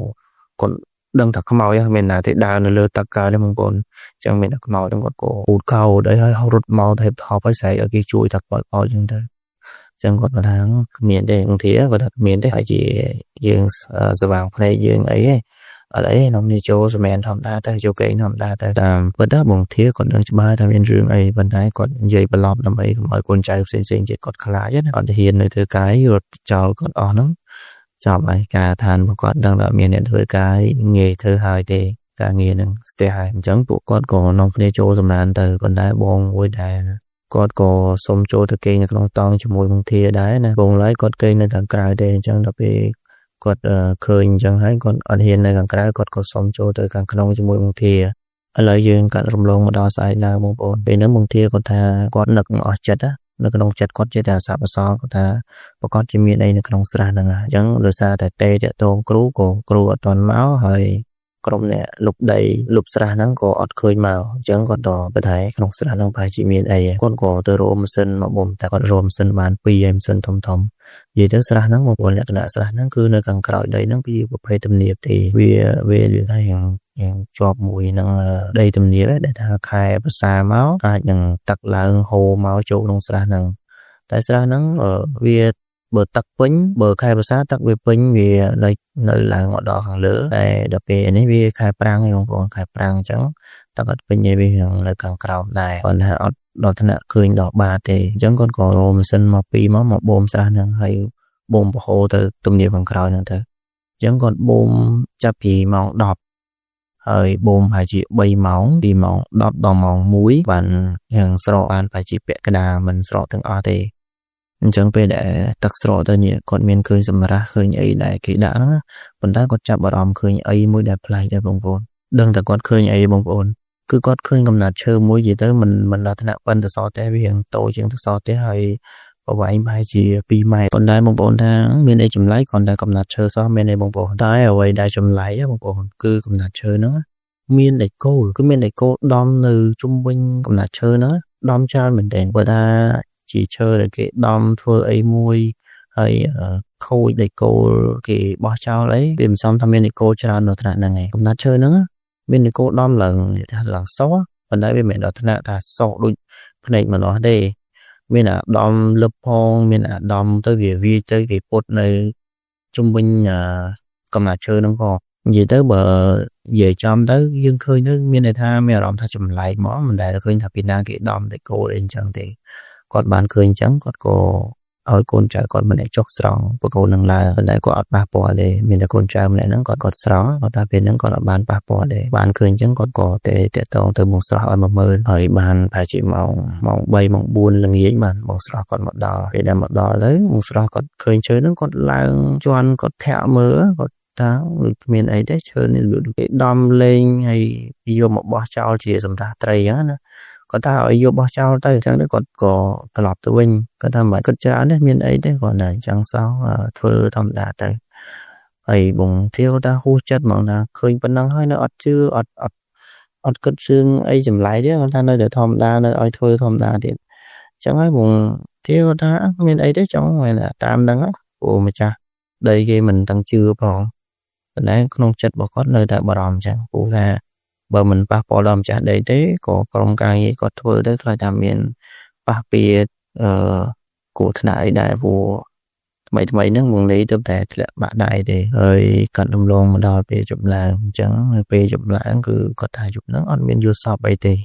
គាត់ដឹងថាខ្មោចហ្នឹងមានណាទេដើរនៅលើទឹកកើតទេបងប្អូនអញ្ចឹងមានតែខ្មោចហ្នឹងគាត់ក៏ពូតខោអីហើយរត់មកទៅហេបថប់ហើយស្រែកឲ្យគេជួយថាខ្មោចខ្មោចអញ្ចឹងទៅអញ្ចឹងគាត់ថាគ្មានទេបងធាគាត់ថាគ្មានទេហើយជាយើងស្វាងភ្នែកយើងអីទេអត់អីនំនេះចូលសម្រានធម្មតាទៅចូលគេងធម្មតាទៅតាមពិតណាបងធាគាត់ដឹងច្បាស់ថាមានរឿងអីប៉ុន្តែគាត់និយាយបន្លប់ដើម្បីកុំឲ្យកូនចៅផ្សេងៗទៀតគាត់ខ្លាចណាអត់ហ៊ាននៅធ្វើការរត់ចោលគាត់អស់ហ្នឹងចប់ហើយការឋានរបស់គាត់ដឹងថាមានអ្នកធ្វើការងាយធ្វើហើយទេការងារនឹងស្ទះហើយអញ្ចឹងពួកគាត់ក៏នាំគ្នាចូលសម្រានទៅប៉ុន្តែបងមួយដែរគាត់ក៏សុំចូលទៅគេងនៅក្នុងតង់ជាមួយបងធាដែរណាបងឡើយគាត់គេងនៅខាងក្រៅទេអញ្ចឹងដល់ពេលគាត់ឃើញអញ្ចឹងហើយគាត់អត់ហ៊ាននៅខាងក្រៅគាត់ក៏សុំចូលទៅខាងក្នុងជាមួយបងធាឥឡូវយើងកាត់រំលងមកដល់ស្អែកឡើងបងប្អូនពេលហ្នឹងបងធាគាត់ថាគាត់នឹកអស់ចិត្តណានៅក្នុងចិត្តគាត់ចេះតែអសបសល់គាត់ថាប្រកាសជាមានអីនៅក្នុងស្រះហ្នឹងអញ្ចឹងដោយសារតែតេតាក់ទងគ្រូក៏គ្រូអត់ទាន់មកហើយ ក្រុមអ្នកលុបដីលុបស្រះហ្នឹងក៏អត់ឃើញមកអញ្ចឹងគាត់ក៏បតែក្នុងស្រះហ្នឹងប្រហែលជាមានអីគាត់ក៏ទៅរកម៉ាស៊ីនមកបូមតែគាត់រកម៉ាស៊ីនបានពីរហើយម៉ាស៊ីនធំធំនិយាយទៅស្រះហ្នឹងបងប្អូនលក្ខណៈស្រះហ្នឹងគឺនៅខាងក្រោយដីហ្នឹងពីប្រភេទទំនាបទេវាវានិយាយថាយ៉ាងយ៉ាងជាប់មួយនឹងដីទំនាបដែលថាខែប្រសាមកអាចនឹងទឹកឡើងហូរមកចូលក្នុងស្រះហ្នឹងតែស្រះហ្នឹងវាបើទឹកពេញបើខែប្រសាទឹកវាពេញវានៅនៅឡើងមកដល់ខាងលើតែដល់ពេលនេះវាខែប្រាំងឯងបងប្អូនខែប្រាំងអញ្ចឹងទឹកអត់ពេញទេវានៅខាងក្រោមដែរប៉ុន្តែអត់ដល់ថ្នាក់ឃើញដល់បាទេអញ្ចឹងគាត់ក៏រកម៉ាស៊ីនមកពីរមកមកបូមស្រះហ្នឹងហើយបូមបង្ហូរទៅទំនាបខាងក្រោយហ្នឹងទៅអញ្ចឹងគាត់បូមចាប់ពីម៉ោង10ហើយបូមប្រហែលជា3ម៉ោងពីម៉ោង10ដល់ម៉ោង1បានយ៉ាងស្រកបានប្រហែលជាពាក់កណ្ដាលមិនស្រកទាំងអស់ទេអញ្ចឹងពេលដែលទឹកស្រកទៅនេះគាត់មានឃើញសម្រាស់ឃើញអីដែលគេដាក់ហ្នឹងប៉ុន្តែគាត់ចាប់អារម្មណ៍ឃើញអីមួយដែលប្លែកដែរបងប្អូនដឹងតែគាត់ឃើញអីបងប្អូនគឺគាត់ឃើញកំណាត់ឈើមួយនិយាយទៅមិនមិនដល់ថ្នាក់ប៉ុនទៅសទេវារៀងតូចជាងទៅសទេហើយប្រវែងប្រហែលជា2ម៉ែត្រប៉ុន្តែបងប្អូនថាមានអីចម្លែកគ្រាន់តែកំណាត់ឈើសោះមានអីបងប្អូនតែអ្វីដែលចម្លែកបងប្អូនគឺកំណាត់ឈើហ្នឹងមានដែកគោលគឺមានដែកគោលដំនៅជុំវិញកំណាត់ឈើហ្នឹងដំច្រើនមែនទែនបើថាជាឈើដែលគេដំធ្វើអីមួយហើយខូចដែកគោលគេបោះចោលអីវាមិនសមថាមានដែកគោលច្រើនដល់ថ្នាក់ហ្នឹងឯងកំណាត់ឈើហ្នឹងមានដែកគោលដំឡើងថាឡើងសប៉ុន្តែវាមិនមែនដល់ថ្នាក់ថាសដូចភ្នែកម្នាស់ទេមានអាដំលឹបផងមានអាដំទៅវាវាទៅគេពុតនៅជុំវិញកំណាត់ឈើហ្នឹងផងនិយាយទៅបើនិយាយចំទៅយើងឃើញទៅមានន័យថាមានអារម្មណ៍ថាចម្លែកហ្មងមិនដែលឃើញថាពីណាគេដំដែកគោលអីអញ្ចឹងទេគាត់បានឃើញអញ្ចឹងគាត់ក៏ឲ្យកូនចៅគាត់ម្នាក់ចុះស្រង់បកូននឹងឡើងប៉ុន្តែគាត់អត់ប៉ះពាល់ទេមានតែកូនចៅម្នាក់ហ្នឹងគាត់គាត់ស្រង់គាត់ថាពេលហ្នឹងគាត់អត់បានប៉ះពាល់ទេបានឃើញអញ្ចឹងគាត់ក៏ទេតាក់ទងទៅបងស្រស់ឲ្យមកមើលហើយបានប្រហែលជាម៉ោងម៉ោង3ម៉ោង4ល្ងាចបានបងស្រស់គាត់មកដល់ពេលដែលមកដល់ទៅបងស្រស់គាត់ឃើញឈើហ្នឹងគាត់ឡើងជន់គាត់ធាក់មើលគាត់ថាដូចគ្មានអីទេឈើនេះដូចគេដំលេងហើយយកមកបោះចោលជាសម្រាប់ត្រីអញ្ចឹងណាគាត់ថាឲ្យយកបោះចោលទៅអញ្ចឹងទៅគាត់ក៏ត្រឡប់ទៅវិញគាត់ថាមិនបាច់គិតច្រើនទេមានអីទេគាត់តែអញ្ចឹងសោះធ្វើធម្មតាទៅហើយបងធាវថាហួសចិត្តហ្មងថាឃើញប៉ុណ្ណឹងហើយនៅអត់ជឿអត់អត់អត់គិតរឿងអីចម្លែកទេគាត់ថានៅតែធម្មតានៅឲ្យធ្វើធម្មតាទៀតអញ្ចឹងហើយបងធាវថាមានអីទេចង់តាមហ្នឹងព្រោះម្ចាស់ដីគេមិនទាំងជឿផងប៉ុន្តែក្នុងចិត្តរបស់គាត់នៅតែបារម្ភអញ្ចឹងព្រោះថាបើមិនប៉ះពាល់ដល់ម្ចាស់ដីទេក៏ក្រុមការងារគាត់ធ្វើទៅខ្លាចថាមានប៉ះពាអឺគ្រោះថ្នាក់អីដែរព្រោះថ្មីថ្មីហ្នឹងបងលីទៅតែធ្លាក់បាក់ដៃទេហើយគាត់រំលងមកដល់ពេលជប់ឡើងអញ្ចឹងនៅពេលជប់ឡើងគឺគាត់ថាជប់ហ្នឹងអត់មានយល់សពអីទេ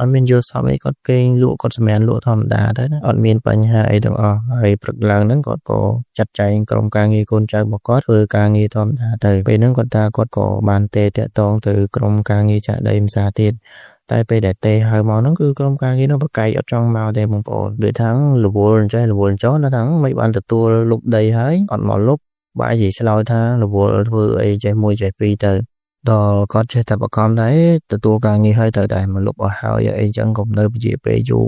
អត់មានយល់សពអីគាត់គេងលក់គាត់សម្រានលក់ធម្មតាទៅណាអត់មានបញ្ហាអីទាំងអស់ហើយព្រឹកឡើងហ្នឹងគាត់ក៏ចាត់ចែងក្រុមការងារកូនចៅរបស់គាត់ធ្វើការងារធម្មតាទៅពេលហ្នឹងគាត់ថាគាត់ក៏បានទេតាក់ទងទៅក្រុមការងារចាក់ដីម្សាទៀតតែពេលដែលទេហៅមកហ្នឹងគឺក្រុមការងារនោះប្រកែកអត់ចង់មកទេបងប្អូនដូចថារវល់អញ្ចេះរវល់ចោះនៅថាមិនបានទទួលលុបដីហើយអត់មកលុបបែរជាឆ្លើយថារវល់ធ្វើអីចេះមួយចេះពីរទៅដល់គាត់ចេះតែបកកំដែរទទួលការងារហើយត្រូវតែមកលុបអស់ហើយអីចឹងកុំនៅពជាពេលយូរ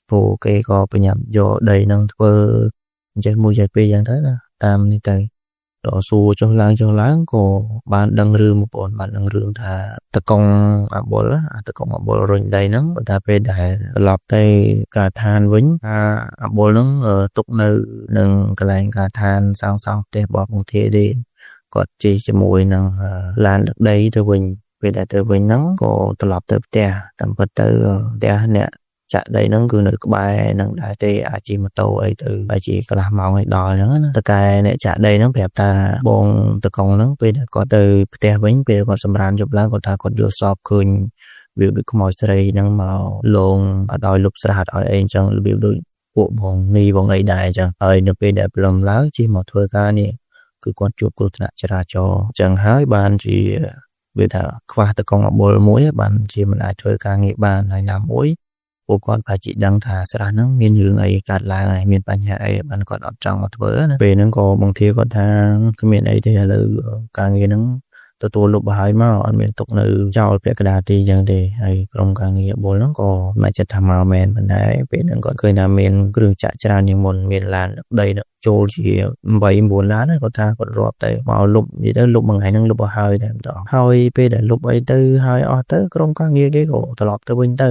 ព្រោះគេក៏ប្រញាប់យកដីនឹងធ្វើចេះមួយចេះពីរចឹងទៅណាតាមនេះទៅដល់សួរចុះឡើងចុះឡើងក៏បានដឹងរឿងបងប្អូនបានដឹងរឿងថាតកងអាបុលអាតកងអាបុលរុញដីហ្នឹងប៉ុន្តែពេលដែលត្រឡប់ទៅការដ្ឋានវិញថាអាបុលហ្នឹងទុកនៅនឹងកន្លែងការដ្ឋានសាងសង់ផ្ទះរបស់បងធាទេគាត់ជិះជាមួយនឹងឡានដឹកដីទៅវិញពេលដែលទៅវិញហ្នឹងក៏ត្រឡប់ទៅផ្ទះតាមពិតទៅផ្ទះអ្នកចាក់ដីហ្នឹងគឺនៅក្បែរនឹងដែរទេអាចជិះម៉ូតូអីទៅអាចជិះកន្លះម៉ោងឲ្យដល់អញ្ចឹងណាតកែអ្នកចាក់ដីហ្នឹងប្រាប់ថាបងតកងហ្នឹងពេលដែលគាត់ទៅផ្ទះវិញពេលគាត់សម្រានយប់ឡើងគាត់ថាគាត់យល់សពឃើញវាដូចខ្មោចស្រីហ្នឹងមកលងអត់ឲ្យលុបស្រះអត់ឲ្យអីអញ្ចឹងរបៀបដូចពួកបងនីបងអីដែរអញ្ចឹងហើយនៅពេលដែលព្រលឹមឡើងជិះមកធ្វើការនេះគឺគាត់ជួបគ្រោះថ្នាក់ចរាចរណ៍អញ្ចឹងហើយបានជាវាថាខ្វះតកងអបុលមួយបានជាមិនអាចធ្វើការងារបានហើយណាមួយពួកគាត់ប្រហែលជាដឹងថាស្រះហ្នឹងមានរឿងអីកើតឡើងហើយមានបញ្ហាអីបានគាត់អត់ចង់មកធ្វើណាពេលហ្នឹងក៏បងធាគាត់ថាគ្មានអីទេឥឡូវការងារហ្នឹង ទទួលលុបឲ្យហើយមកអត់មានទុកនៅចោលពាក់កណ្ដាលទីអញ្ចឹងទេហើយក្រុមការងារបុលហ្នឹងក៏មកចិត្តថាមកមែនប៉ុន្តែពេលហ្នឹងគាត់ឃើញថាមានគ្រឿងចាក់ច្រើនជាងមុនមានឡានដីចូលជា8 9ឡានគាត់ថាគាត់រាប់ទៅមកលុបនិយាយទៅលុបមួយថ្ងៃហ្នឹងលុបឲ្យហើយតែម្ដងហើយពេលដែលលុបអីទៅហើយអស់ទៅក្រុមការងារគេក៏ត្រឡប់ទៅវិញទៅ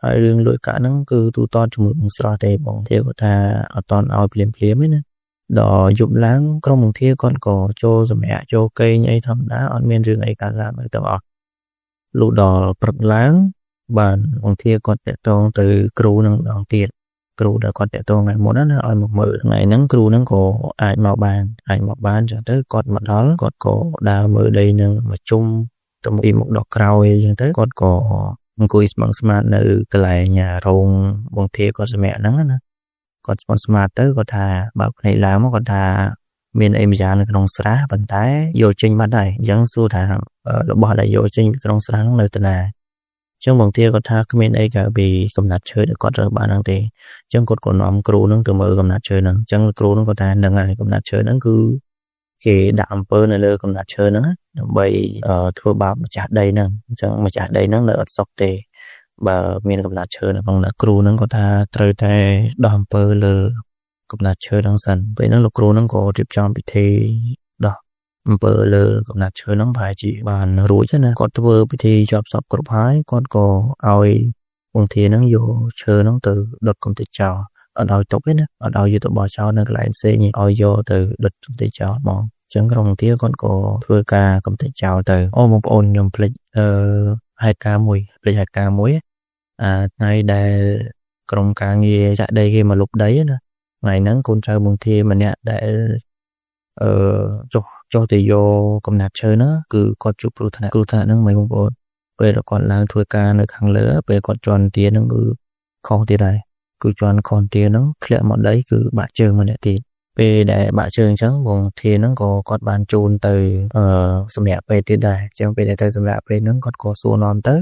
ហើយរឿងលួចកាក់ហ្នឹងគឺទូតតជាមួយបងស្រស់ទេបងធាគាត់ថាអត់តន់ឲ្យភ្លាមភ្លាមទេណាដល់យប់ឡើងក្រុមបងធាគាត់ក៏ចូលសម្រាប់ចូលគេងអីធម្មតាអត់មានរឿងអីកើតឡើងទាំងអស់លុះដល់ព្រឹកឡើងបានបងធាគាត់តាក់ទងទៅគ្រូនឹងម្ដងទៀតគ្រូដែលគាត់តាក់ទងថ្ងៃមុនណាឲ្យមកមើលថ្ងៃហ្នឹងគ្រូហ្នឹងក៏អាចមកបានអាចមកបានចឹងទៅគាត់មកដល់គាត់ក៏ដើរមើលដីនឹងមកជុំទៅពីមុខដល់ក្រោយអញ្ចឹងទៅគាត់ក៏អង្គុយស្មឹងស្មាតនៅកន្លែងរោងបងធាគាត់សម្រាប់ហ្នឹងណាគាត់ស្មឹងស្មាតទៅគាត់ថាបើកភ្នែកឡើងមកគាត់ថាមានអីម្យ៉ាងនៅក្នុងស្រះប៉ុន្តែយកចេញបាត់ហើយអញ្ចឹងសួរថារបស់ដែលយកចេញពីក្នុងស្រះហ្នឹងនៅទៅណាអញ្ចឹងបងធាគាត់ថាគ្មានអីក្រៅពីកំណាត់ឈើដែលគាត់រើសបានហ្នឹងទេអញ្ចឹងគាត់ក៏នាំគ្រូហ្នឹងទៅមើលកំណាត់ឈើហ្នឹងអញ្ចឹងគ្រូហ្នឹងគាត់ថាហ្នឹងហើយកំណាត់ឈើហ្នឹងគឺគេដាក់អំពើនៅលើកំណាត់ឈើហ្នឹងដើម្បីធ្វើបាបម្ចាស់ដីហ្នឹងអញ្ចឹងម្ចាស់ដីហ្នឹងនៅអត់សុខទេបើមានកំណាត់ឈើនៅក្នុងគ្រូហ្នឹងគាត់ថាត្រូវតែដោះអំពើលើកំណាត់ឈើហ្នឹងសិនពេលហ្នឹងលោកគ្រូហ្នឹងក៏រៀបចំពិធីដោះអំពើលើកំណាត់ឈើហ្នឹងប្រហែលជាបានរួចណាគាត់ធ្វើពិធីជាប់សពគ្រប់ហើយគាត់ក៏ឲ្យបងធាហ្នឹងយកឈើហ្នឹងទៅដុតកំទេចចោលអត់ឲ្យទុកទេណាអត់ឲ្យយកទៅបោះចោលនៅកន្លែងផ្សេងឲ្យយកទៅដុតកំទេចចោលហ្មងចឹងក្រុមធាគាត់ក៏ធ្វើការកំទេចចោលទៅអូបងប្អូនខ្ញុំភ្លេចអឺហេតុការណ៍មួយភ្លេចហេតុការណ៍មួយអាថ្ងៃដែលក្រុមការងារចាក់ដីគេមកលុបដីណាថ្ងៃហ្នឹងកូនចៅបងធាម្នាក់ដែលអឺចុះចុះទៅយកកំណាត់ឈើហ្នឹងគឺគាត់ជួបគ្រោះថ្នាក់គ្រោះថ្នាក់ហ្នឹងមិនបងប្អូនពេលដែលគាត់ឡើងធ្វើការនៅខាងលើពេលគាត់ជន់ទាហ្នឹងគឺខុសទៀតហើយគឺជន់ខុសទាហ្នឹងធ្លាក់មកដីគឺបាក់ជើងម្នាក់ទៀតពេលដែលបាក់ជើងអញ្ចឹងបងធាហ្នឹងក៏គាត់បានជូនទៅអឺសម្រាប់ពេទ្យទៀតដែរអញ្ចឹងពេលដែលទៅសម្រាប់ពេទ្យហ្នឹងគាត់ក៏សួរនាំទៅ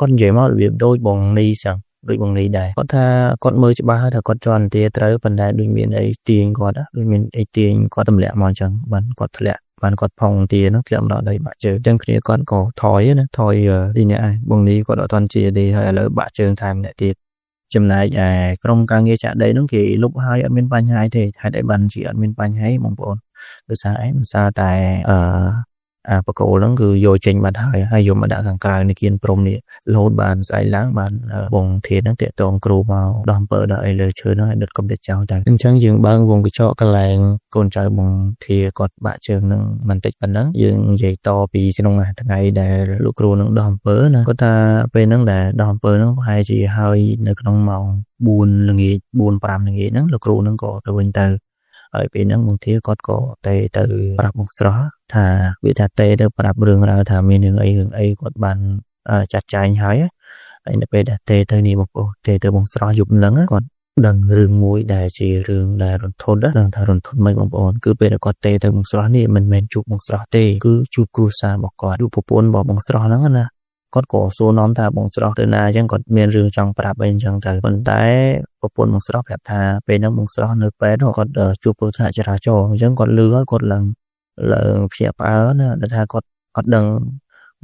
គាត់និយាយមករបៀបដូចបងនីចឹងដូចបងនីដែរគាត់ថាគាត់មើលច្បាស់ហើយថាគាត់ជន់ទាត្រូវប៉ុន្តែដូចមានអីទាញគាត់ដូចមានអីទាញគាត់ទម្លាក់មកអញ្ចឹងបានគាត់ធ្លាក់បានគាត់ផុងទាហ្នឹងធ្លាក់មកដល់ដីបាក់ជើងអញ្ចឹងគ្នាគាត់ក៏ថយណាថយពីអ្នកឯងបងនីគាត់អត់ទាន់ជាទេហើយឥឡូវបាក់ជើងថែមអ្នកទៀតចំណែកឯក្រុមការងារចាក់ដីនោះគេលុបហើយអត់មានបញ្ហាទេហេតុអីបានជាអត់មានបញ្ហាបងប្អូនដោយសារអីដោយសារតែអឺអាបកគោលហ្នឹងគឺយកចេញបាត់ហើយហើយយកមកដាក់ខាងក្រៅនៃគៀនព្រំនេះរហូតបានស្អែកឡើងបានបងធានហ្នឹងតាក់ទងគ្រូមកដោះអំពើដល់អីលើឈើហ្នឹងឲ្យដុតកំទេចចោលទៅអញ្ចឹងយើងបើកវងកញ្ចក់កន្លែងកូនចៅបងធាគាត់បាក់ជើងហ្នឹងបន្តិចប៉ុណ្ណឹងយើងនិយាយតពីក្នុងថ្ងៃដែលលោកគ្រូនឹងដោះអំពើណាគាត់ថាពេលហ្នឹងដែលដោះអំពើហ្នឹងប្រហែលជាហើយនៅក្នុងម៉ោង4ល្ងាច4 5ល្ងាចហ្នឹងលោកគ្រូហ្នឹងក៏ទៅវិញទៅហើយពេលហ្នឹងបងធាគាត់ក៏ទេទៅប្រាប់បងស្រស់ថាវាថាទេទៅប្រាប់រឿងរ៉ាវថាមានរឿងអីរឿងអីគាត់បានចាត់ចែងហើយហើយនៅពេលដែលទេទៅនេះបងប្អូនទេទៅបងស្រស់យប់ហ្នឹងគាត់ដឹងរឿងមួយដែលជារឿងដែលរន្ធត់ដឹងថារន្ធត់មិនបងប្អូនគឺពេលដែលគាត់ទេទៅបងស្រស់នេះមិនមែនជួបបងស្រស់ទេគឺជួបគ្រួសាររបស់គាត់ជួបប្រពន្ធរបស់បងស្រស់ហ្នឹងណាគាត់ក៏សួរនាំថាបងស្រស់ទៅណាអញ្ចឹងគាត់មានរឿងចង់ប្រាប់អីអញ្ចឹងទៅប៉ុន្តែប្រពន្ធបងស្រស់ប្រាប់ថាពេលហ្នឹងបងស្រស់នៅពេទ្យគាត់ជួបគ្រោះថ្នាក់ចរាចរណ៍អញ្ចឹងគាត់លឺហើយគាត់ឡើងឡើងភ្ញាក់ផ្អើលណាដែលថាគាត់អត់ដឹង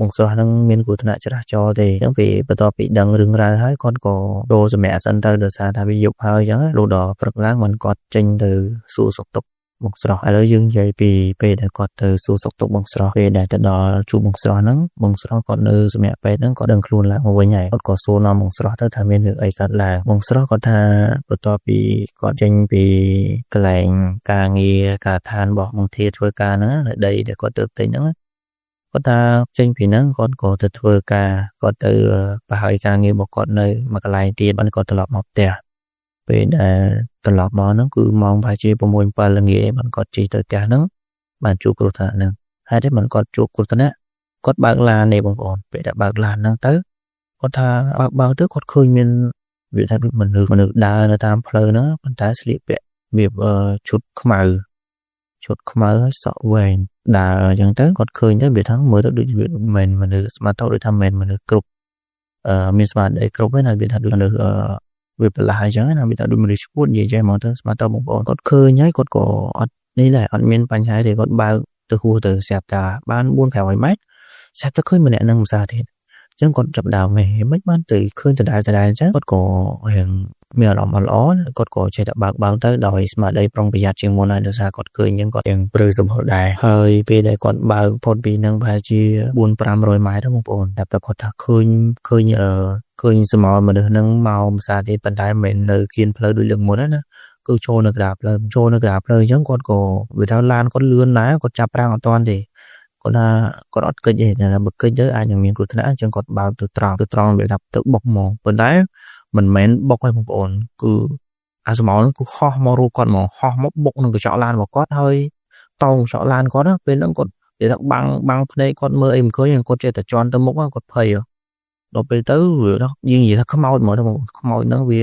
បងស្រស់ហ្នឹងមានគ្រោះថ្នាក់ចរាចរណ៍ទេអញ្ចឹងពេលបន្ទាប់ពីដឹងរឿងរ៉ាវហើយគាត់ក៏ចូលសម្រាកសិនទៅដោយសារថាវាយប់ហើយអញ្ចឹងលុះដល់ព្រឹកឡើងមិនគាត់ចេញទៅសួរសុខទុក្ខបងស្រស់ឥឡូវយើងនិយាយពីពេលដែលគាត់ទៅសួរសុខទុក្ខបងស្រស់ពេលដែលទៅដល់ជួបបងស្រស់ហ្នឹងបងស្រស់គាត់នៅសម្រាប់ពេទ្យហ្នឹងគាត់ដឹងខ្លួនឡើងមកវិញហើយគាត់ក៏សួរនាំបងស្រស់ទៅថាមានរឿងអីកើតឡើងបងស្រស់គាត់ថាបន្ទាប់ពីគាត់ចេញពីកន្លែងការងារការដ្ឋានរបស់បងធាធ្វើការហ្នឹងនៅដីដែលគាត់ទៅទិញហ្នឹងគាត់ថាចេញពីហ្នឹងគាត់ក៏ទៅធ្វើការគាត់ទៅប្រហើយការងាររបស់គាត់នៅមួយកន្លែងទៀតបានគាត់ត្រឡប់មកផ្ទះពេលដែលត្រឡប់មកហ្នឹងគឺម៉ោងប្រហែលជា6 7ល្ងាចបានគាត់ជិះទៅផ្ទះហ្នឹងបានជួបគ្រោះថ្នាក់ហ្នឹងហេតុអីបានគាត់ជួបគ្រោះថ្នាក់គាត់បើកឡាននេះបងប្អូនពេលដែលបើកឡានហ្នឹងទៅគាត់ថាបើកបើកទៅគាត់ឃើញមានវាថាដូចមនុស្សមនុស្សដើរនៅតាមផ្លូវហ្នឹងប៉ុន្តែស្លៀកពាក់វាឈុតខ្មៅឈុតខ្មៅហើយសក់វែងដើរអញ្ចឹងទៅគាត់ឃើញទៅវាថាមើលទៅដូចវាមិនមែនមនុស្សស្មាតទៅដូចថាមិនមែនមនុស្សគ្រប់អឺមានស្មារតីគ្រប់ទេណាវាថាដូចមនុស្សអឺវាប្រឡាស់អញ្ចឹងណាវាថាដូចមនុស្សឈួតនិយាយចេះហ្មងទៅស្មាតទៅបងប្អូនគាត់ឃើញហើយគាត់ក៏អត់នេះដែរអត់មានបញ្ហាទេគាត់បើក ទៅហួសទៅស្រាប់តែបាន4 500ម៉ែត្រស្រាប់តែឃើញម្នាក់នឹងភាសាទៀតអញ្ចឹងគាត់ចាប់ដើមហេមិនបានទៅឃើញដដែលដដែលអញ្ចឹងគាត់ក៏រៀងមានអារម្មណ៍អត់ល្អគាត់ក៏ចេះតែបើកបើកទៅដោយស្មារតីប្រុងប្រយ័ត្នជាងមុនហើយដោយសារគាត់ឃើញអញ្ចឹងគាត់រៀងព្រឺសម្បុរដែរហើយពេលដែលគាត់បើកផុតពីនឹងប្រហែលជា4 500ម៉ែត្របងប្អូនតែគាត់ថាឃើញឃើញអឺឃើញសមោលមនុស្សនឹងមកភាសាទៀតប៉ុន្តែមិនមែននៅគៀនផ្លូវដូចលើកមុនណាគឺចូលនៅកណ្ដាលផ្លូវចូលនៅកណ្ដាលផ្លូវអញ្ចឹងគាត់ក៏វាថាឡានគាត់លឿនដែរគាត់ចាប់ប្រាំងអត់ទាន់ទេគាត់ថាគាត់អត់គិតទេថាបើគិតទៅអាចនឹងមានគ្រោះថ្នាក់អញ្ចឹងគាត់បើកទៅត្រង់ទៅត្រង់វាថាទៅបុកហ្មងប៉ុន្តែមិនមែនបុកទេបងប្អូនគឺអាសមោលហ្នឹងគឺហោះមករូបគាត់ហ្មងហោះមកបុកនឹងកញ្ចក់ឡានរបស់គាត់ហើយតោងកញ្ចក់ឡានគាត់ពេលហ្នឹងគាត់និយាយថាបាំងបាំងភ្នែកគាត់មើលអីមិនឃើញគាត់ចេះតែជន់ទៅមុខគាត់ភ័យដល់ពេលទៅវាយើងនិយាយថាខ្មោចហ្មងខ្មោចហ្នឹងវា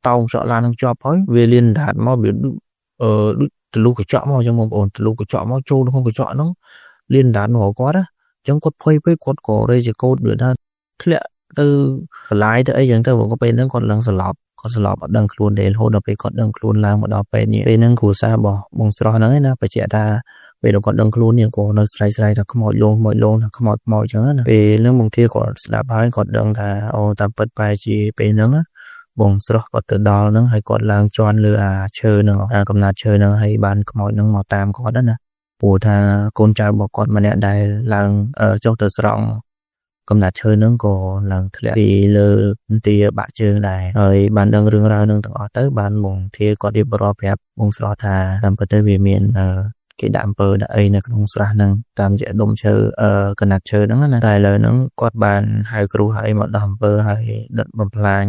តោងកញ្ចក់ឡានហ្នឹងជាប់ហើយវាលៀនដាតមកវាអឺដូចទលុះកញ្ចក់មកអញ្ចឹងបងប្អូនទលុះកញ្ចក់មកចូលក្នុងកញ្ចក់ហ្នឹងលៀនដាតមកគាត់ណាអញ្ចឹងគាត់ភ័យពេកគាត់ក៏រេជាកូតវាថាធ្លាក់ទៅបន្លាយទៅអីចឹងទៅក៏ពេលហ្នឹងគាត់ឡើងសន្លប់គាត់សន្លប់អត់ដឹងខ្លួនទេរហូតដល់ពេលគាត់ដឹងខ្លួនឡើងមកដល់ពេលនេះពេលហ្នឹងគ្រួសាររបស់បងស្រស់ហ្នឹងណាបញ្ជាក់ថាពេលដែលគាត់ដឹងខ្លួននេះក៏នៅស្រ័យស្រ័យថាខ្មោចលងខ្មោចលងថាខ្មោចខ្មោចចឹងណាពេលហ្នឹងបងធាគាត់ស្ដាប់ហើយគាត់ដឹងថាអូតាមពិតប្រហែលជាពេលហ្នឹងបងស្រស់គាត់ទៅដល់ហ្នឹងហើយគាត់ឡើងជន់លើអាឈើហ្នឹងអាកំណាត់ឈើហ្នឹងហើយបានខ្មោចហ្នឹងមកតាមគាត់ណាព្រោះថាកូនចៅរបស់គាត់ម្នាក់ដែលឡើងចុះទៅស្រង់កំណាត់ឈើហ្នឹងក៏ឡើងធ្លាក់ពីលើទាបាក់ជើងដែរហើយបានដឹងរឿងរ៉ាវនឹងទាំងអស់ទៅបានបងធាគាត់រៀបរាប់ប្រាប់បងស្រស់ថាតាមពិតទៅវាមានគេដាក់អំពើដាក់អីនៅក្នុងស្រះហ្នឹងតាមជាដុំឈើកណាត់ឈើហ្នឹងណាតែឥឡូវហ្នឹងគាត់បានហៅគ្រូហើយមកដោះអំពើហើយដុតបំផ្លាញ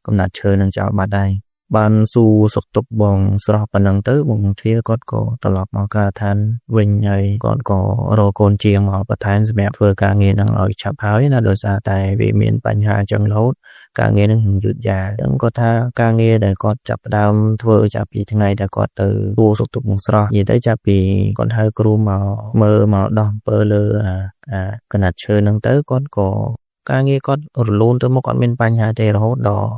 កំណាត់ឈើនឹងចោលបាត់ហើយបានសួរសុខទុក្ខបងស្រស់ប៉ុណ្ណឹងទៅបងធាគាត់ក៏ត្រឡប់មកការដ្ឋានវិញហើយគាត់ក៏រកកូនជាងមកបន្ថែមសម្រាប់ធ្វើការងារហ្នឹងឲ្យឆាប់ហើយណាដោយសារតែវាមានបញ្ហាអញ្ចឹងរហូតការងារហ្នឹងយឺតយ៉ាវអញ្ចឹងគាត់ថាការងារដែលគាត់ចាប់ផ្ដើមធ្វើចាប់ពីថ្ងៃដែលគាត់ទៅសួរសុខទុក្ខបងស្រស់និយាយទៅចាប់ពីគាត់ហៅគ្រូមកមើលមកដោះអំពើលើអាកណាត់ឈើហ្នឹងទៅគាត់ក៏ការងារគាត់រលូនទៅមុខអត់មានបញ្ហាទេរហូតដល់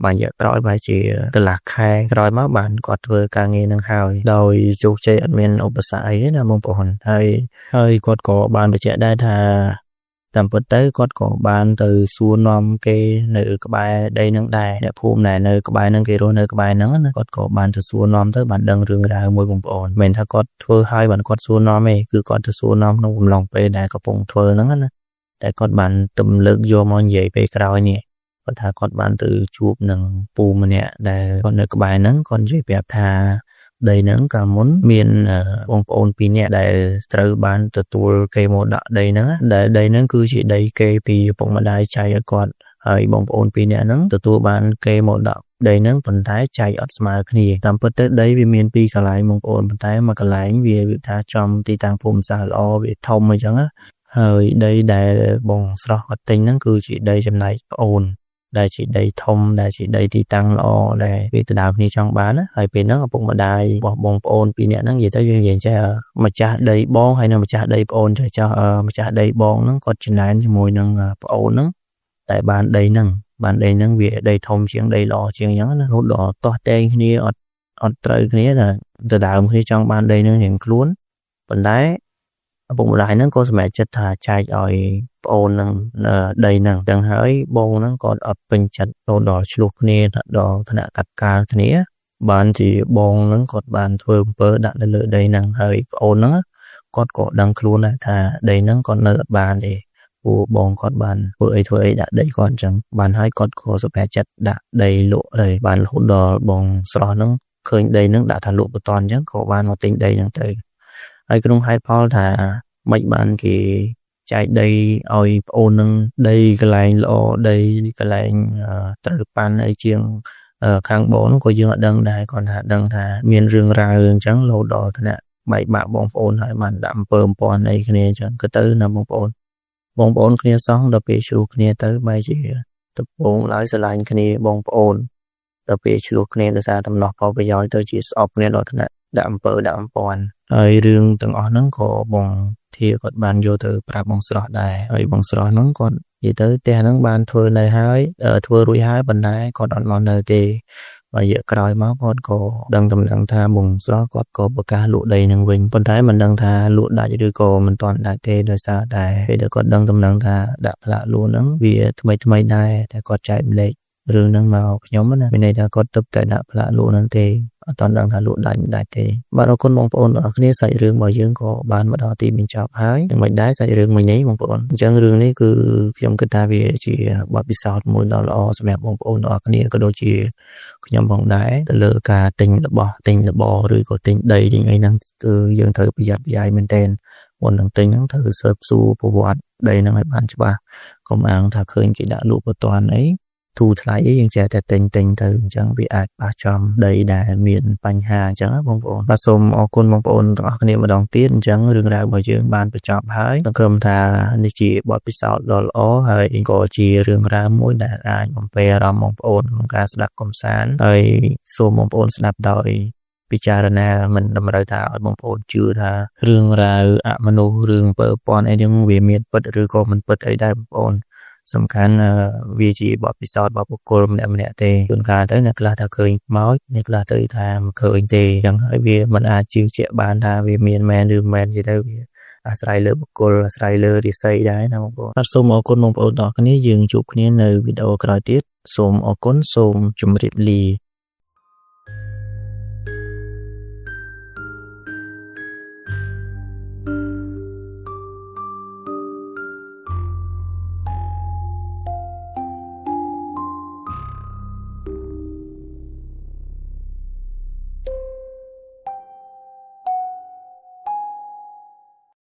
មួយរយៈក្រោយប្រហែលជាកន្លះខែក្រោយមកបានគាត់ធ្វើការងារនឹងហើយដោយជោគជ័យអត់មានឧបសគ្គអីទេណាបងប្អូនហើយហើយគាត់ក៏បានបញ្ជាក់ដែរថាតាមពិតទៅគាត់ក៏បានទៅសួរនាំគេនៅក្បែរដីនឹងដែរអ្នកភូមិដែលនៅក្បែរនឹងគេរស់នៅក្បែរហ្នឹងណាគាត់ក៏បានទៅសួរនាំទៅបានដឹងរឿងរ៉ាវមួយបងប្អូនមិនមែនថាគាត់ធ្វើហើយបានគាត់សួរនាំទេគឺគាត់ទៅសួរនាំក្នុងកំឡុងពេលដែលកំពុងធ្វើហ្នឹងណាតែគាត់បានទំលើកយកមកនិយាយពេលក្រោយនេះគាត់ថាគាត់បានទៅជួបនឹងពូម្នាក់ដែលគាត់នៅក្បែរហ្នឹងគាត់និយាយប្រាប់ថាដីហ្នឹងកាលមុនមានបងប្អូនពីរនាក់ដែលត្រូវបានទទួលគេមកដាក់ដីហ្នឹងដែលដីហ្នឹងគឺជាដីគេពីឪពុកម្ដាយចែកឲ្យគាត់ហើយបងប្អូនពីរនាក់ហ្នឹងទទួលបានគេមកដាក់ដីហ្នឹងប៉ុន្តែចែកអត់ស្មើគ្នាតាមពិតទៅដីវាមានពីរកន្លែងបងប្អូនប៉ុន្តែមួយកន្លែងវាថាចំទីតាំងភូមិសាស្ត្រល្អវាធំអញ្ចឹងណាហើយដីដែលបងស្រស់គាត់ទិញហ្នឹងគឺជាដីចំណែកប្អូនដែលជាដីធំដែលជាដីទីតាំងល្អដែលវាដដើមគ្នាចង់បានណាហើយពេលហ្នឹងឪពុកម្ដាយរបស់បងប្អូនពីរនាក់ហ្នឹងនិយាយទៅយើងនិយាយចេះម្ចាស់ដីបងហើយនិងម្ចាស់ដីប្អូនចេះចោះម្ចាស់ដីបងហ្នឹងគាត់ចំណែនជាមួយនឹងប្អូនហ្នឹងតែបានដីហ្នឹងបានដីហ្នឹងវាដីធំជាងដីល្អជាងអញ្ចឹងណារហូតដល់តោះតែងគ្នាអត់អត់ត្រូវគ្នាថាដដើមគ្នាចង់បានដីហ្នឹងរៀងខ្លួនប៉ុន្តែឪពុកម្ដាយហ្នឹងក៏សម្រេចចិត្តថាចែកឲ្យប្អូននឹងដីហ្នឹងចឹងហើយបងហ្នឹងក៏អត់ពេញចិត្តរហូតដល់ឆ្លោះគ្នាដល់ថ្នាក់កាត់កាលគ្នាបានជាបងហ្នឹងគាត់បានធ្វើអំពើដាក់នៅលើដីហ្នឹងហើយប្អូនហ្នឹងគាត់ក៏ដឹងខ្លួនដែរថាដីហ្នឹងគាត់នៅអត់បានទេព្រោះបងគាត់បានធ្វើអីធ្វើអីដាក់ដីគាត់អញ្ចឹងបានហើយគាត់ក៏សម្រេចចិត្តដាក់ដីលក់ទៅបានរហូតដល់បងស្រស់ហ្នឹងឃើញដីហ្នឹងដាក់ថាលក់បន្តអញ្ចឹងក៏បានមកទិញដីហ្នឹងទៅហើយក្នុងហេតុផលថាមិនបានគេចែកដីឲ្យប្អូននឹងដីកន្លែងល្អដីកន្លែងត្រូវប៉ាន់អីជាងខាងបងនោះក៏យើងអត់ដឹងដែរគាត់ថាដឹងថាមានរឿងរ៉ាវអញ្ចឹងលោដល់ថ្នាក់បែកបាក់បងប្អូនហើយបានដាក់អំពើអំព័ន្ធអីគ្នាអញ្ចឹងក៏ទៅណាបងប្អូនបងប្អូនគ្នាសោះដល់ពេលឆ្លោះគ្នាទៅបែរជាដំបងឡើយស្រឡាញ់គ្នាបងប្អូនដល់ពេលឆ្លោះគ្នាដោយសារតំណោះផលប្រយោជន៍ទៅជាស្អប់គ្នាដល់ថ្នាក់ដាក់អំពើដាក់អំព័ន្ធហើយរឿងទាំងអស់ហ្នឹងក៏បងធាគាត់បានយកទៅប្រាប់បងស្រស់ដែរហើយបងស្រស់ហ្នឹងគាត់និយាយទៅផ្ទះហ្នឹងបានធ្វើនៅហើយធ្វើរួចហើយប៉ុន្តែគាត់អត់មកនៅទេ រយៈក្រោយមកគាត់ក៏ដឹងដំណឹងថាបងស្រស់គាត់ក៏ប្រកាសលក់ដីនឹងវិញប៉ុន្តែមិនដឹងថាលក់ដាច់ឬក៏មិនទាន់ដាច់ទេដោយសារតែពេលដែលគាត់ដឹងដំណឹងថាដាក់ផ្លាកលក់ហ្នឹងវាថ្មីថ្មីដែរតែគាត់ចែកម្លែករឿងហ្នឹងមកខ្ញុំណាមានន័យថាគាត់ទើបតែដាក់ផ្លាកលក់ហ្នឹងទេអត់ទាន់ដឹងថាលក់ដាច់មិនដាច់ទេបាទអរគុណបងប្អូនទាំងអស់គ្នាសាច់រឿងរបស់យើងក៏បានមកដល់ទីបញ្ចប់ហើយយ៉ាងម៉េចដែរសាច់រឿងមួយនេះបងប្អូនអញ្ចឹងរឿងនេះគឺខ្ញុំគិតថាវាជាបទពិសោធន៍មួយដ៏ល្អសម្រាប់បងប្អូនទាំងអស់គ្នាក៏ដូចជាខ្ញុំផងដែរទៅលើការទិញរបស់ទិញរបរឬក៏ទិញដីទិញអីហ្នឹងគឺយើងត្រូវប្រយ័ត្នប្រយែងមែនទែនមុននឹងទិញហ្នឹងត្រូវស៊ើបសួរប្រវត្តិដីហ្នឹងឲ្យបានច្បាស់កុំអាងថាឃើញគេដាក់លក់បន្ទាន់អីធូរថ្លៃអីយើងចេះតែទិញទិញទៅអញ្ចឹងវាអាចប៉ះចំដីដែលមានបញ្ហាអញ្ចឹងណាបងប្អូនបាទសូមអរគុណបងប្អូនទាំងអស់គ្នាម្ដងទៀតអញ្ចឹងរឿងរ៉ាវរបស់យើងបានបញ្ចប់ហើយសង្ឃឹមថានេះជាបទពិសោធន៍ដ៏ល្អហើយក៏ជារឿងរ៉ាវមួយដែលអាចបំពេអារម្មណ៍បងប្អូនក្នុងការស្ដាប់កំសាន្តហើយសូមបងប្អូនស្ដាប់ដោយពិចារណាមិនតម្រូវថាឲ្យបងប្អូនជឿថារឿងរ៉ាវអមនុស្សរឿងពើពាន់អីហ្នឹងវាមានពិតឬក៏មិនពិតអីដែរបងប្អូនសំខាន់វាជាបទពិសោធន៍របស់បុគ្គលម្នាក់ម្នាក់ទេជួនកាលទៅអ្នកខ្លះថាឃើញខ្មោចអ្នកខ្លះទៅថាមិនឃើញទេអញ្ចឹងហើយវាមិនអាចជឿជាក់បានថាវាមានមែនឬមិនមែនទេទៅវាអាស្រ័យលើបុគ្គលអាស្រ័យលើរាសីដែរណាបងប្អូនបាទសូមអរគុណបងប្អូនទាំងអស់គ្នាយើងជួបគ្នានៅវីដេអូក្រោយទៀតសូមអរគុណសូមជម្រាបលា។